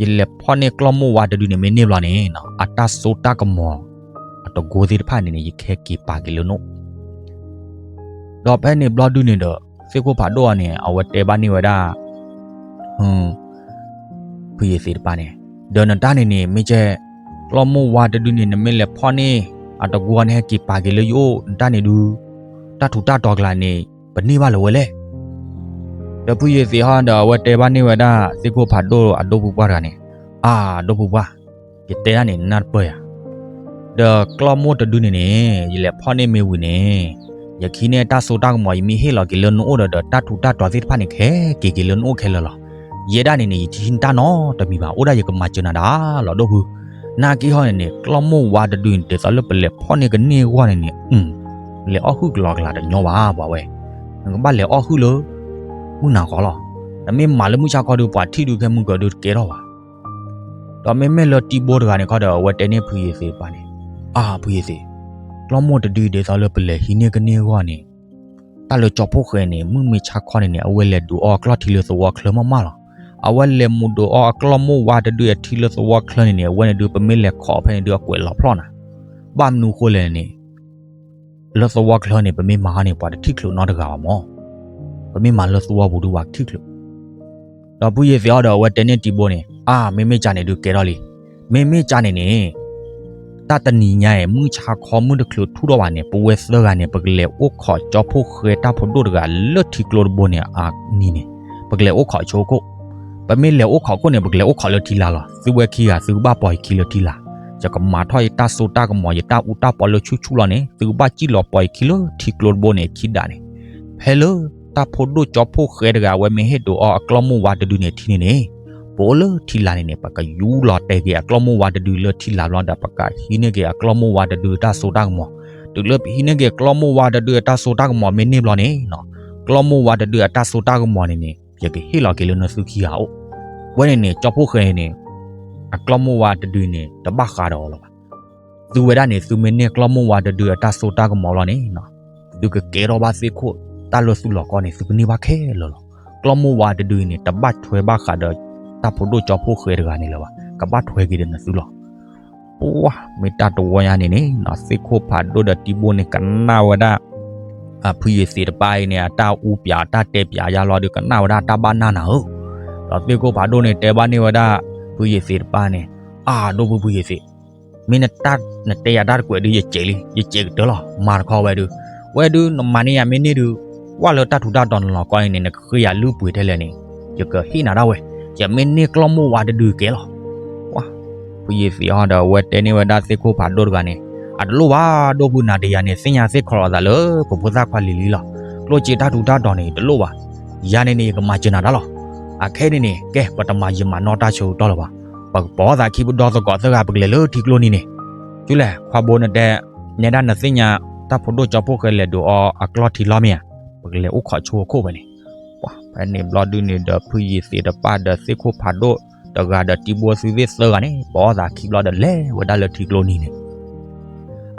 ယလဲၤဖီၣ်န့ၢ်ကျီၢ်မိၢ်ဝါတဒုန့ၣ်မ့ၢ်န့ၢ်ဘျီန့ၣ် အတၢ်စိတၢ်ကမီၤ အတကိသ့ၣ်တဖၣ်န့ၣ်န့ၣ် ယကဟဲက့ၤပာ်က့ၤလၢနအိၣ် ဒီးဖဲန့ၣ်ဘျီဒုန့ၣ်ဒီး သ့ၣ်ခိၣ်ဖးဒိၣ်အီၤန့ၣ် အဝဲတဲဘၣ်န့ၢ်ဝဲဒၣ် ဖုယ့ၤသ့းတပၤန့ၣ်, ဒီးနတၢ်န့ၣ်န့ၣ် မ့ၢ်ကဲ ကျီၢ်မိၢ်ဝါတဒုန့ၣ် နမ့ၢ်လဲၤဖီၣ်န့ၢ် အတကိန့ၣ် ဟဲက့ၤပာ်က့ၤလၢယအိၣ် နတၢ်န့ၣ်ဒု တၢ်ထူးတၢ်တီၤကျါန့ၣ် ပန့ၢ်ဘၣ်လၢၤဝဲလဲၣ်. ဒီးဖုယ့ၤသ့းဟီဒီး အဝဲတဲဘၣ်န့ၢ်ဝဲဒၣ် သ့ၣ်ခိၣ်ဖးဒိၣ်အဒိၣ်ဖုပှၢ်တဂၤန့ၣ်, အၢ ဒိၣ်ဖုပှၢ်, ယတဲဒၣ်န့ၣ် နၢ်တပၢၢ်ယၤ ဒီးကျီၢ်မိၢ်တဒုန့ၣ်န့ၣ် ယလဲၤဖီၣ်န့ၢ်မ့ၢ်ဝံၤန့ၣ် ယခံန့ၢ်တၢ်စိတၢ်ကမီၤ ယမ့ၢ်ဟ့ၣ်လီၤက့ၤလၢနအိၣ်ဒီး ဒီးတၢ်ထူးတၢ်တီၤသ့ၣ်တဖၣ်န့ၣ် ကဟဲက့ၤက့ၤလၢနအိၣ်ခဲလၢာ်လီၤ. ယဲဒၣ်န့ၣ်န့ၣ် ယတဟံးနတၢ်နီတမံၤဘၣ် အိၣ်ဒၣ်ယကမၤစၢၤနၤဒၣ်လီၤ ဒိၣ်ဖု. နာ်က့ဟီန့ၣ်န့ၣ် ကျီၢ်မိၢ်ဝါတဒုန့ၣ် ဒ်သိးလၢပလဲၤဖီၣ်န့ၢ်ကန့ၢ်အဂီၢ်န့ၣ်န့ၣ် လဲၤအီၣ်ဟုၣ်ကလီကလးတညီဘၣ် ပှၤဝဲ, နကဘၣ်လဲၤအီၣ်ဟုၣ်လၢ မုၢ်နၤဃီလီၤ. နမ့ၢ်မၤလၢမုၢ်ဆါခီဒီး ပှၤထံၣ်ဒုးခဲမုၢ်ကၢၤဒုးတကဲထီၣ်ဘၣ် ဒီးမ့မ့ၢ်လၢတံဘိတဂၤန့ၣ်ခီဒီး အဝဲတဲန့ၢ်ဖုယ့ၤသ့းတပၤန့ၣ်, အၢ ဖုယ့ၤသ့း, ကျီၢ်မိၢ်တဒုဒ်သိးလၢပလဲၤဟံးန့ၢ်ကန့ၢ်အဂီၢ်န့ၣ် တၢ်လၢကၠီဖှိၣ်ဃဲန့ၣ် မုၢ်မ့ၢ်ဆါခီန့ၣ်န့ၣ် အဝဲလဲၤဒုးအီအကျီၢ်ထံလၢသဝီချၢမးမးလီၤ. အဝဲလဲၤမူးဒုးအီအကျီၢ်မိၢ်ဝါတဒုအထံလၢသဝီချၢန့ၣ်န့ၣ် အဝဲန့ၣ်ဒုး ပမ့ၢ်လဲၤခိးဖဲန့ၣ်ဒုး အကွဲးလီၤဖျီၣ်နၤ, ဘၣ်မနုၤဃိလဲၣ်န့ၣ် လၢသဝီချၢန့ၣ် ပမ့ၢ်မၤဟီန့ၣ် ပှၤတထံၣ်ချုးနီတဂၤဘၣ်မး, ပမ့ၢ်မၤလၢသဝီပူၤဒုး ပှၤကထံၣ်ချုး ဒီးဖုယ့ၤသ့းအီၤဒီး အဝဲတဲန့ၢ်တံဘိန့ၣ်, အၢ မ့မ့ၢ်ကန့ၣ်ဒုးကဲထီၣ်လံ. မ့မ့ၢ်ကန့ၣ်န့ၣ် တၢ်တနံၤညါအံၤ မုၢ်ဆါခီမုၢ်တချုးထူၣ်ထီၣ်ဘၣ်န့ၣ် ပဝဲသၢဂၤန့ၣ် ပကလဲၤအိၣ်ခိးကၠီဖှိၣ်ဃဲတၢ်ဖိဒိၣ်တဂၤလၢထံကျိတဘိန့ၣ် အနံၤန့ၣ် ပကလဲၤအိၣ်ခိးဆိခိၣ်, ပမ့ၢ်လဲၤအိၣ်ခိးခိၣ်န့ၣ် ပကလဲၤအိၣ်ခိးလၢထံလာ်လီၤ. သုဝဲခံဂၤ သုကဘၣ်ပိာ်ယခံလၢထံလာ်, ယကမၤထီၣ်ယတၢ်စိတၢ်ကမီၤ ယတၢ်အူတၢ်ပီလၢဆူၣ်ဆူၣ်လီၤန့ၣ် သုကဘၣ်စံၣ်လီၤပိာ်ယခံလၢထံကျိတဘိန့ၣ် အခံဒးန့ၣ်. ဖဲလၢတၢ်ဖိဒိၣ်ကၠီဖှိၣ်ဃဲတဂၤ အဝဲမ့ၢ်ဟ့ၣ်ဒုးအီအကျီၢ်မိၢ်ဝါတဒုန့ၣ်ထံန့ၣ်န့ၣ်, ပအိၣ်လၢထံလာ်န့ၣ်န့ၣ် ပကယူလီၤတဲာ်က့ၤအကျီၢ်မိၢ်ဝါတဒုလၢထံလာ်ဘျီဒီး ပကဟံးန့ၢ်က့ၤအကျီၢ်မိၢ်ဝါတဒုအတၢ်စိတၢ်ကမီၤ. တုၤလၢပဟံးန့ၢ်က့ၤအကျီၢ်မိၢ်ဝါတဒုအတၢ်စိတၢ်ကမီၤမ့ၢ်န့ၢ်ဘျီန့ၣ်, ကျီၢ်မိၢ်ဝါတဒုအတၢ်စိတၢ်ကမီၤန့ၣ်န့ၣ် ယကဟ့ၣ်လီၤက့ၤလၢနသုခံဂၤအအိၣ်. ဝဲန့ၣ်န့ၣ် ကၠီဖှိၣ်ဃဲန့ၣ် အကျီၢ်မိၢ်ဝါတဒုန့ၣ် တဘၣ်ဃးဒီးအီၤလၢၤဘၣ်. သုဝဲဒၣ်န့ၣ် သုမ့ၢ်န့ၢ်ကျီၢ်မိၢ်ဝါတဒုအတၢ်စိတၢ်ကမီၤလီၤန့ၣ်, သုကကဲထီၣ်ဘၣ်သ့ၣ်ခိၣ်တၢ်လၢသုလီၢ်ကီၢ်န့ၣ် သုကန့ၢ်ဘၣ်ခဲလၢာ်လီၤ. ကျီၢ်မိၢ်ဝါတဒုန့ၣ် တဘၣ်ထွဲဘၣ်ဃးဒီး တၢ်ဖိဒိၣ်ကၠီဖှိၣ်ဃဲတဂၤန့ၣ်လၢၤဘၣ်, ကဘၣ်ထွဲက့ၤဒီးနသုလီၤ. ပှၤမ့ၢ်တၢ်တဝီညါန့ၣ်န့ၣ် သ့ၣ်ခိၣ်ဖးဒိၣ်ဒီးတံဘိန့ၣ် ကနၣ်ဝဲဒၣ် ဖုယ့ၤသ့းတပၣ်အံၤန့ၣ် အတၢ်အူပၠးတၢ်တဲပၠးယါလီၤဒီး ကနၣ်ဝဲဒၣ်တၢ်ဘၣ်နၢ်နၤဧၢ. ဒီးသ့ၣ်ခိၣ်ဖးဒိၣ်န့ၣ် တဲဘၣ်န့ၢ်ဝဲဒၣ် ဖုယ့ၤသ့းတပၣ်န့ၣ်, အၢ ဒိၣ်ဖုဖုယ့ၤသ့း, မ့ၢ်နတဲယၤတၢ်တကွဲးဒုး ယစဲးလံ, ယစဲးကတၢၢ်လီၤ, မၤတခီဝဲဒုး, ဝဲဒုးနမၤန့ၢ်ယၤမ့ၢ်န့ၢ်ဒုး, ကွၢ်လၢတၢ်ထူးတၢ်တီၤနလီၤကီၢ်အံၤန့ၣ် နကဃ့ယၤလုၢ်ပှ့ၤထဲလဲၣ်န့ၣ်, ယကဟ့ၣ်နၤဒၣ်ဝဲ, ယမ့ၢ်န့ၢ်ကျီၢ်မိၢ်ဝါတဒုကဲလီၤ. ဖုယ့ၤသ့းအီၤဒီး အဝဲတဲန့ၢ်ဝဲဒၣ်သ့ၣ်ခိၣ်ဖးဒိၣ်တဂၤန့ၣ်, အတလိၣ်ဘၣ် ဒိၣ်ဖုနၤတယၤန့ၣ် သ့ၣ်ညါသ့ၣ်ခီလီၤသးလၢ ပဖိသၣ်ခွါလံၤလံၤလီၤ. ကျိၣ်စ့တၢ်ထူးတၢ်တီၤန့ၣ် တလိၣ်ဘၣ်, ယၤန့ၣ်န့ၣ် ယကမၤစၢၤနၤတၢ်လီၤ. အခဲအံၤန့ၣ်န့ၣ် ကဲ ပတမၤယံာ်မၤနီၢ်တၢ်ဆၢကတီၢ်လၢၤဘၣ်, ပကပိာ်သးခံပဒီသကိးသၢဂၤ ပကလဲၤလၢထံကျိနံၤန့ၣ်. ကၠူလဲၣ် ခွါဘိနတဲ, နဲဒၣ်နသ့ၣ်ညါ တၢ်ဖိဒိၣ်ကၠီဖှိၣ်ဃဲလဲၤဒုးအီအကျီၢ်ထံလီၤမ့ၢ်ဧါ, ပကလဲၤအိၣ်ခိးဆိအခိၣ်ဖဲန့ၣ်. ဖဲန့ၣ်ဘျီဒုန့ၣ်ဒီး ဖုယ့ၤသ့းတပၣ်ဒီးသ့ၣ်ခိၣ်ဖးဒိၣ်တဂၤဒီးတံဘိအသုသ့ၣ်သၢဂၤန့ၣ် ပိာ်သးခံဘျီဒီးလဲၤဝဲဒၣ်လၢထံကျိနံၤန့ၣ်.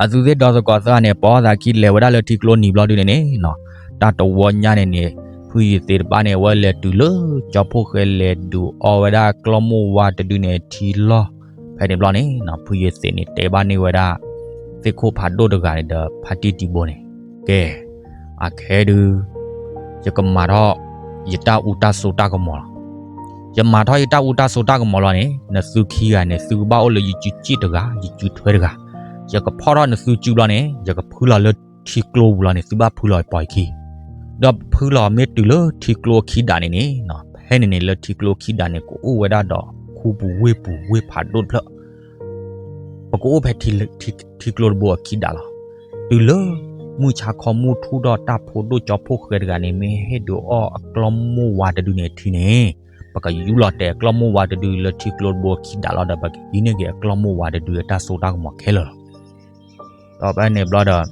အသုသ့ၣ်ဒီသကိးသၢဂၤန့ၣ် ပိာ်သးခံလဲၤဝဲဒၣ်လၢထံကျိနံၤဘျီဒုန့ၣ်န့ၣ်, တၢ်တဝီညါန့ၣ်န့ၣ် ဖုယ့ၤသ့းတပၣ်န့ၣ် အဝဲလဲၤတုၤလၢ ကၠီဖှိၣ်ဃဲလဲၤဒုးအီဝဲဒၣ်ကျီၢ်မိၢ်ဝါတဒုန့ၣ်ထံလီၤ. ဖဲန့ၣ်ဘျီန့ၣ် ဖုယ့ၤသ့းန့ၣ် တဲဘၣ်န့ၢ်ဝဲဒၣ် သ့ၣ်ခိၣ်ဖးဒိၣ်တဂၤန့ၣ်ဒီး ဖါတံၢ်တံဘိန့ၣ်, ကဲ, အခဲဒုး ယကမၤထီၣ် ယတၢ်အူတၢ်စိတၢ်ကမီၤလီၤ. ယမၤထီၣ်ယတၢ်အူတၢ်စိတၢ်ကမီၤလီၤန့ၣ် နသုခံဂၤန့ၣ် သုကဘၣ်အိၣ်လၢယစုစ့ၣ်တဂၤ ယစုထွဲတဂၤ. ယကဖီၣ်ထီၣ်နသုစုဘျီန့ၣ် ယကဖုလီၤလၢထံကျိပူၤလီၤန့ၣ် သုဘၣ်ဖုလီၤပိာ်ယခံ ဒီးဖုလီၤမ့ၢ်တုၤလၢထံကျိအခံဒးန့ၣ်န့ၣ်, ဖဲန့ၣ်န့ၣ် လၢထံကျိအခံဒးန့ၣ် ကအိၣ်ဝဲဒၣ်ဒီး ခူပူၤဝ့ၢ်ပူၤဝ့ၢ်ဖးဒိၣ်တဖျၢၣ်, ပကအိၣ်ဖဲထံကျိတဘိအခံဒးလီၤ. တုၤလၢ မုၢ်ဆါခီမုၢ်ထူၣ်ဒီး တၢ်ဖိဒိၣ်ကၠီဖှိၣ်ဃဲတဂၤန့ၣ် မ့ၢ်ဟ့ၣ်ဒုးအီအကျီၢ်မိၢ်ဝါတဒုန့ၣ်ထံန့ၣ်, ပကယူလီၤတဲာ်အကျီၢ်မိၢ်ဝါတဒုလၢထံကျိတဘိအခံဒးလီၤဒီး ပကဟံးန့ၢ်က့ၤအကျီၢ်မိၢ်ဝါတဒုအတၢ်စိတၢ်ကမီၤခဲလၢာ်လီၤ. ဒီးဖဲန့ၣ်ဘျီဒီး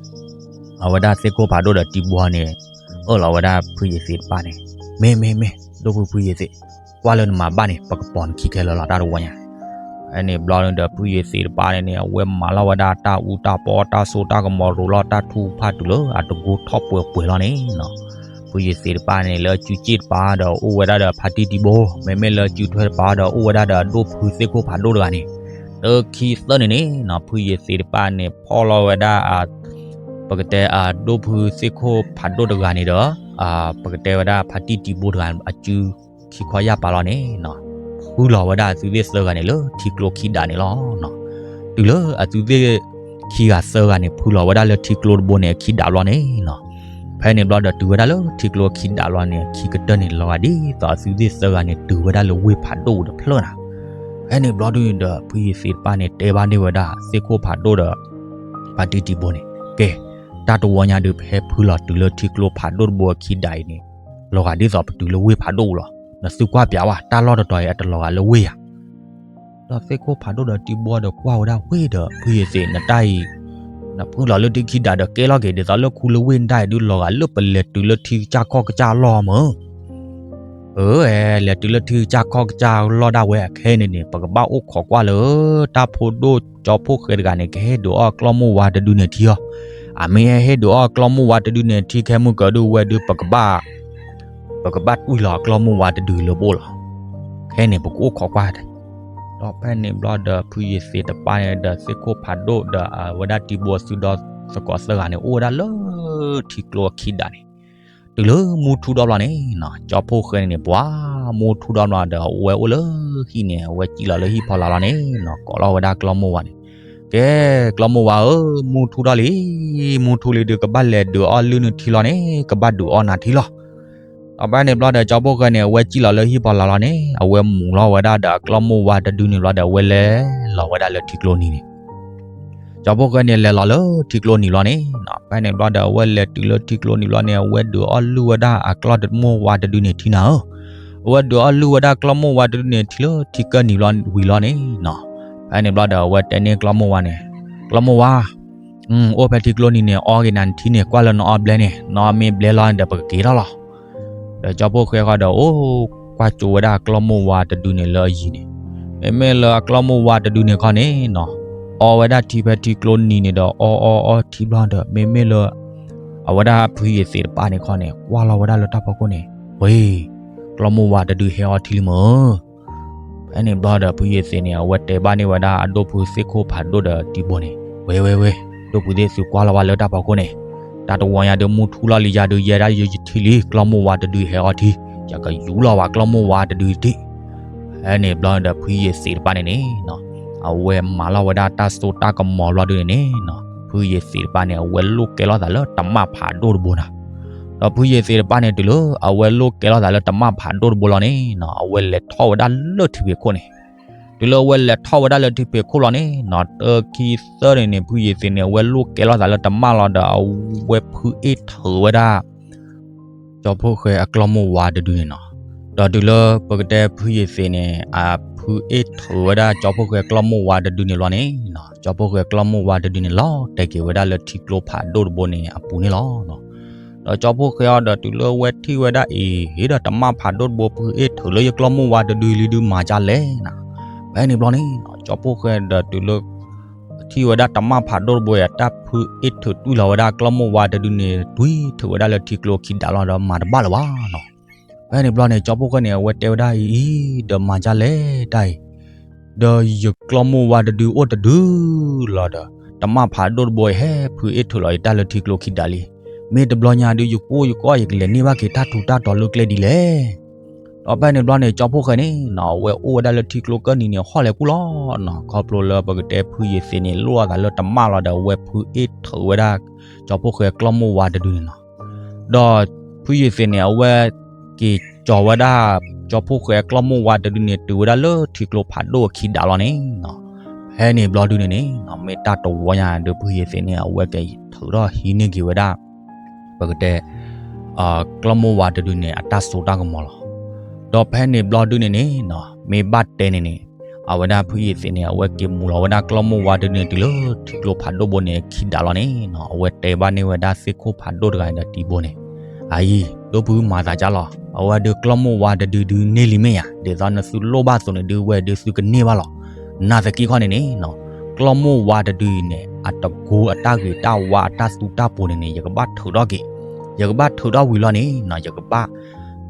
အဝဲဒၣ်သ့ၣ်ခိၣ်ဖးဒိၣ်ဒီးတံဘိန့ၣ် အၢၣ်လီၤဝဲဒၣ်ဖုယ့ၤသ့းတပၣ်န့ၣ်, မ့ၢ်မ့ၢ်မ့ၢ် ဒိၣ်ဖုဖုယ့ၤသ့း, ကွၢ်လၢနမၤဘၣ်န့ၣ် ပကပိာ်နခံခဲလၢာ်လီၤ တၢ်တဝီညါ. ဖဲန့ၣ်ဘျီဒီး ဖုယ့ၤသ့းတပၣ်န့ၣ်န့ၣ် အဝဲမၤလီၤဝဲဒၣ်တၢ်အူတၢ်ပီ တၢ်စိတၢ်ကမီၤ ရိၤလီၤတၢ်ထူဖးတုၤလၢအတကိထီၣ်ပှဲၤပှဲၤလီၤန့ၣ်, ဖုယ့ၤသ့းတပၣ်န့ၣ် လၢအစုစ့ၣ်တပၤဒီး အိၣ်ဝဲဒၣ်ဒီးဖါတံၢ်တံဘိ, မ့မ့ၢ်လၢအစုထွဲတပၤဒီး အိၣ်ဝဲဒၣ်ဒီးအဒိၣ်ဖုသ့ၣ်ခိၣ်ဖးဒိၣ်တဂၤန့ၣ်, တခံသၢန့ၣ်န့ၣ် ဖုယ့ၤသ့းတပၣ်န့ၣ် ဖီၣ်လီၤဝဲဒၣ် ပကတဲအဒိၣ်ဖုသ့ၣ်ခိၣ်ဖးဒိၣ်တဂၤန့ၣ်ဒီး ပကတဲဝဲဒၣ်ဖါတံၢ်တံဘိတဂၤ အစုခံခီယၢ်ပၤလီၤန့ၣ်, ဖုလီၤဝဲဒၣ်အသုသ့ၣ်သၢဂၤန့ၣ် လၢထံကျိခံဒးန့ၣ်လီၤ. တုၤလၢအသုသ့ၣ်ခံဂၤသၢဂၤန့ၣ် ဖုလီၤဝဲဒၣ်လၢထံကျိတဘိန့ၣ် အခံဒးဘျီန့ၣ်, ဖဲန့ၣ်ဘျီဒီးတုၤဝဲဒၣ်လၢထံကျိခံဒးဘျီန့ၣ် အခံကတၢၢ်န့ၣ် လီၤဂာ်ဒ်သိးအသုသ့ၣ်သၢဂၤန့ၣ် တုၤဝဲဒၣ်လၢဝ့ၢ်ဖးဒိၣ်တဖျၢၣ်နၤ. ဖဲန့ၣ်ဘျီဒုန့ၣ်ဒီး ဖုယ့ၤသ့းတပၣ်န့ၣ် တဲဘၣ်န့ၢ်ဝဲဒၣ်သ့ၣ်ခိၣ်ဖးဒိၣ်ဒီး ဖါတံၢ်တံဘိန့ၣ်, ကဲ, တၢ်တဝီညါဒုး ဖဲဖုလီၤတုၤလၢထံကျိဖးဒိၣ်တဘိအခံဒးအံၤန့ၣ်, လီၤဂာ်ဒ်သိးပတုၤလၢဝ့ၢ်ဖးဒိၣ်လီၤ. နသုကွၢ်ပၠးဝဲ တၢ်လီၢ်တတီၤအံၤ အတလီၤဂာ်လၢဝ့ၢ်ဧါ. ဒီးသ့ၣ်ခိၣ်ဖးဒိၣ်ဒီးတံဘိဒီးကွၢ်ဝဲဒၣ်ဝ့ၢ်ဒီး ဖုယ့ၤသ့း နတၢ်အံၤ, နဖုလီၤလၢထံခံဒးဒီး ကဲလီၤက့ၤဒ်သိးလၢခူလၢဝ့ၢ်နတၢ်အံၤဒုး လီၤဂာ်လၢပလဲၤတုၤလၢထံကစၢ်ကီၢ်ကစၢ်လီၢ်မၢ်. အၢ လဲၤတုၤလၢထံကစၢ်ကီၢ်ကစၢ်လီၢ်ဒၣ်ဝဲအခဲအံၤန့ၣ်န့ၣ် ပကဘၣ်အိၣ်ခိးကွၢ်လၢ တၢ်ဖိဒိၣ်ကၠီဖှိၣ်ဃဲတဂၤန့ၣ် ကဟ့ၣ်ဒုးအီၣ်ကျီၢ်မိၢ်ဝါတဒုန့ၣ်ထံလီၤ. အမ့ၢ်ဟဲဟ့ၣ်ဒုးအီၣ်ကျီၢ်မိၢ်ဝါတဒုန့ၣ်ထံ ခဲမုၢ်ကၢဒုးဝဲဒုး ပကဘၣ် ပကဘၣ်တွံၢ်လီၤအကျီၢ်မိၢ်ဝါတဒုလၢပအိၣ်လီၤ. ခဲအံၤန့ၣ် ပကအိၣ်ခိးကွၢ်. ဒီးဖဲန့ၣ်ဘျီဒီး ဖုယ့ၤသ့းတပၣ်န့ၣ်ဒီး သ့ၣ်ခိၣ်ဖးဒိၣ်ဒီး အဝဲဒၣ်တံဘိအသုဒီသကိးသၢဂၤန့ၣ် အိၣ်ဝဲဒၣ်လၢထံကျိအခံဒးန့ၣ်, တုၤလၢမူထူဒီဘျီန့ၣ်, ကၠီဖှိၣ်ဃဲန့ၣ်န့ၣ် ပှၤ မူထူဒီဘျီဒီး အဝဲအိၣ်လၢဟံၣ်န့ၣ် အဝဲစံၣ်လီၤလၢဟံၣ်ဖီလာ်လီၤန့ၣ်, ကိးလီၤဝဲဒၣ်ကျီၢ်မိၢ်ဝါန့ၣ်, ကဲ, ကျီၢ်မိၢ်ဝါဧၢ, မူထူဒီလံ, မူထူလံဒုး ကဘၣ်လဲၤဒုးအီၣ်လုၢ်နုၢ်ထံလီၤန့ၣ်, ကဘၣ်ဒုးအီၣ်နၤထံလီၤ. ဒီးဖဲန့ၣ်ဘျီဒီး ကၠီဖှိၣ်ဃဲန့ၣ် အဝဲစံၣ်လီၤလၢဟံၣ်ဖီလာ်လီၤန့ၣ်, အဝဲမူလီၤဝဲဒၣ်ဒီးအကျီၢ်မိၢ်ဝါတဒုန့ၣ်ဘျီဒီး အဝဲလဲၤလီၤဝဲဒၣ်လၢထံကျိနံၤန့ၣ် ကၠီဖီၣ်ဃဲန့ၣ် လဲၤလီၤလၢထံကျိနံၤလီၤန့ၣ်နီၤ. ဖဲန့ၣ်ဘျီဒီး အဝဲလဲၤတုၤလၢထံကျိနံၤလီၤန့ၣ် အဝဲဒုးအီၣ်လုၢ်ဝဲဒၣ်အကျီၢ်မိၢ်ဝါတဒုန့ၣ်ထံနၤဧၢ. အဝဲဒုးအီၣ်လုၢ်ဝဲဒၣ်ကျီၢ်မိၢ်ဝါတဒုန့ၣ် ထံလၢထံကၢၢ်နံၤလီၤဝံၤလီၤန့ၣ်နီၤ. ဖဲန့ၣ်ဘျီဒီး အဝဲတဲန့ၢ်ကျီၢ်မိၢ်ဝါန့ၣ်, ကျီၢ်မိၢ်ဝါ, အိၣ်ဖဲထံကျိနံၤန့ၣ် အီက့ၤနၤနထံန့ၣ် ကွၢ်လၢနအီဘျဲန့ၣ်, နအီမ့ၢ်ဘျဲလီၤဒီး ပကက့ၤထီၣ်လီၤ. ဒီးကၠီဖီၣ်ဃဲဃီဒီး အိၣ်ကွၢ်ကၠိဝဲဒၣ်အကျီၢ်မိၢ်ဝါတဒုန့ၣ်လၢအယံၤန့ၣ်, မ့မ့ၢ်လၢအကျီၢ်မိၢ်ဝါတဒုန့ၣ်ခီန့ၣ်နီၤ, အီဝဲဒၣ်ထံဖဲထံကျိနံၤန့ၣ်ဒီး အီအီအီထံဘျီဒီး မ့မ့ၢ်လၢ အဝဲဒၣ်ဖုယ့ၤသ့းတပၢ်န့ၣ်ခီန့ၣ် ကွၢ်လီၤဝဲဒၣ်လၢတၢ်ဖီခိၣ်န့ၣ်, ဝ့, ကျီၢ်မိၢ်ဝါတဒုဟဲအီထံလံမၢ. ဖဲန့ၣ်ဘျီဒီး ဖုယ့ၤသ့းန့ၣ် အဝဲတဲဘၣ်န့ၢ်ဝဲဒၣ်အဒိၣ်ဖုသ့ၣ်ခိၣ်ဖးဒိၣ်ဒီးတံၤဘိန့ၣ်, ဝ့ဝ့ဝ့, ဒိၣ်ဖုသ့ၣ် သုကွၢ်လီၤဝဲလၢတၢ်ဖီခိၣ်န့ၣ်, တၢ်တဝီညါဒုး မုၢ်ထူၣ်လီၤလံယၤဒုး ယဲဒၣ်ယထံလံ ကျီၢ်မိၢ်ဝါတဒုဟဲအီထံ, ယကယူၤလီၤဝဲကျီၢ်မိၢ်ဝါတဒုတ့ၢ်. ဖဲန့ၣ်ဘျီဒီး ဖုယ့ၤသ့းတပၢ်န့ၣ်န့ၣ် အဝဲမၤလီၤဝဲဒၣ်တၢ်စိတၢ်ကမီၤဘျီဒုန့ၣ်န့ၣ်, ဖုယ့ၤသ့းတပၢ်န့ၣ် အဝဲလိၣ်ကဲလီၤသးလၢတမၣ်ဖးဒိၣ်တဘိနၤ. ဒီးဖုယ့ၤသ့းတပၢ်န့ၣ် တုၤလၢအဝဲလိၣ်ကဲလီၤသးလၢတမၣ်ဖးဒိၣ်တဘိလီၤန့ၣ်နီၤ, အဝဲလဲၤထီၣ်ဝဲဒၣ်လၢထံဖံးခိၣ်န့ၣ်. တုၤလၢအဝဲလဲၤထီၣ်ဝဲဒၣ်လၢထံဖံးခိၣ်လီၤန့ၣ်နီၤ, တၢခံသၢန့ၣ်န့ၣ် ဖုယ့ၤသ့းန့ၣ် အဝဲလိၣ်ကဲလီၤသးလၢတမၣ်လီၤဒီး အဝဲဖုအ့ၣ်ထုးဝဲဒၣ် ကၠီဖီၣ်ဃဲအကျီၢ်မိၢ်ဝါတဒုန့ၣ်နီၤ. ဒီးတုၤလၢပကတဲဖုယ့ၤသ့းန့ၣ် အဖုအ့ၣ်ထုးဝဲဒၣ်ကၠီဖီၣ်ဃဲအကျီၢ်မိၢ်ဝါတဒုန့ၣ်လီၤန့ၣ်နီၤ, ကၠီဖီၣ်ဃဲအကျီၢ်မိၢ်ဝါတဒုန့ၣ် လီၤတဲာ်က့ၤဝဲဒၣ်လၢထံကျိဖးဒိၣ်တဘိန့ၣ်အပူၤန့ၣ်လီၤ. ဒီးကၠီဖီၣ်ဃဲအီၤဒီးတုၤလၢအဝဲထံၣ်ဝဲဒၣ်အံၤ ဟ့ၣ်ဒီးတမၣ်ဖးဒိၣ်တဘိ ဖုအ့ၣ်ထုးလၢယကျီၢ်မိၢ်ဝါတဒုလံဒုးမၤကၢ်လဲၣ်နၤ. ဖဲန့ၣ်ဘျီန့ၣ်နီၤ, ကၠီဖီၣ်ဃဲဒီးတုၤလၢ ထံၣ်ဝဲဒၣ်တမၣ်ဖးဒိၣ်တဘိအံၤ အတၢ်ဖုအ့ၣ်ထုးတွံၢ်လီၤဝဲဒၣ်ကျီၢ်မိၢ်ဝါတဒုန့ၣ် တွံၢ်ထုးဝဲဒၣ်လၢထံကျိခံဒးလီၤဒီးမၤတဘၣ်လၢၤဘၣ်နီၤ. ဖဲန့ၣ်ဘျီန့ၣ် ကၠီဖီၣ်ဃဲန့ၣ် အဝဲတဲဝဲဒၣ်အံၤ ဒီးမၤကၢ်လဲၣ်တၢ်အံၤ, ဒီးယကျီၢ်မိၢ်ဝါတဒုအိၣ်တဒုလီၤဒီး တမၣ်ဖးဒိၣ်တဘိအံၤ ဟဲဖုအ့ၣ်ထုးလီၤယတၢ်လၢထံကျိခံဒးလံ. မ့ၢ်တဘျီညါဒုး ယကအိၣ်ယကီၢ် ယကလဲၤန့ၢ်ဘၣ်က့ၤတၢ်ထူးတၢ်တီၤလၢကျဲဒ်လဲၣ်. ဒီးဖဲန့ၣ်ဘျီန့ၣ် ကၠီဖီၣ်ဃဲန့ၣ်နီၤ အဝဲအိၣ်ဝဲဒၣ်လၢထံကျိကၢၢ်နံၤန့ၣ် ဟီၣ်လဲၤကူၣ်လီၤနီၤ, ခီဖျိလၢပကတဲဖုယ့ၤသ့းန့ၣ် လိၣ်အသးလၢတမၣ်လီၤဒီး အဝဲဖုအ့ၣ်ထုးဝဲဒၣ် ကၠီဖီၣ်ဃဲအကျီၢ်မိၢ်ဝါတဒုန့ၣ်နီၤ. ဒီးဖုယ့ၤသ့းန့ၣ် အဝဲက့ၤကၠီၤဝဲဒၣ် ကၠီဖီၣ်ဃဲအကျီၢ်မိၢ်ဝါတဒုန့ၣ် တုၤဝဲဒၣ်လၢထံကျိဖးဒိၣ်အခံဒးလီၤန့ၣ်နီၤ. ဖဲန့ၣ်ဘျီဒုန့ၣ်န့ၣ်နီၤ မ့ၢ်တၢ်တဝီညါဒုး ဖုယ့ၤသ့းန့ၣ် အဝဲက့ၤထုးထီၣ်ဟံးန့ၢ်က့ၤဝဲဒၣ် ပကတဲ ကျီၢ်မိၢ်ဝါတဒုန့ၣ် အတၢ်စိတၢ်ကမီၤလီၤ. ဒီးဖဲန့ၣ်ဘျီဒုန့ၣ်န့ၣ်နီၤ မ့ၢ်ဘၣ်တဲန့ၣ်န့ၣ် အဝဲဒၣ်ဖုယ့ၤသ့းန့ၣ် အဝဲက့ၤမူလီၤဝဲဒၣ်ကျီၢ်မိၢ်ဝါတဒုန့ၣ် တုၤလၢထံကျိဖးဒိၣ်ဘိန့ၣ် အခံဒးလီၤန့ၣ်နီၤ အဝဲတဲဘၣ်န့ၢ်ဝဲဒၣ်သ့ၣ်ခိၣ်ဖးဒိၣ်တဂၤဒီးတံၤဘိန့ၣ်, အအံၤ ဒိၣ်ဖုမၤသးကၢ်လီၤ, အဝဲဒုးကျီၢ်မိၢ်ဝါတဒုဒုးန့ၢ်လံမ့ၢ်ဧါ, ဒ်သိးနသုလိၣ်ဘၣ်အသိးန့ၣ်ဒုး ဝဲဒုးသုကန့ၢ်ဘၣ်လီၤ. နာ်သက့ခီန့ၣ်န့ၣ်နီၤ ကျီၢ်မိၢ်ဝါတဒုအံၤန့ၣ် အတကိအတၢ်ဂ့ၤတၢ်ဝါအတၢ်သူတၢ်ပူၤန့ၣ်န့ၣ် ယကဘၣ်ထုးထီၣ်က့ၤ, ယကဘၣ်ထုးထီၣ်ဝံၤလီၤန့ၣ်နီၤ ယကဘၣ်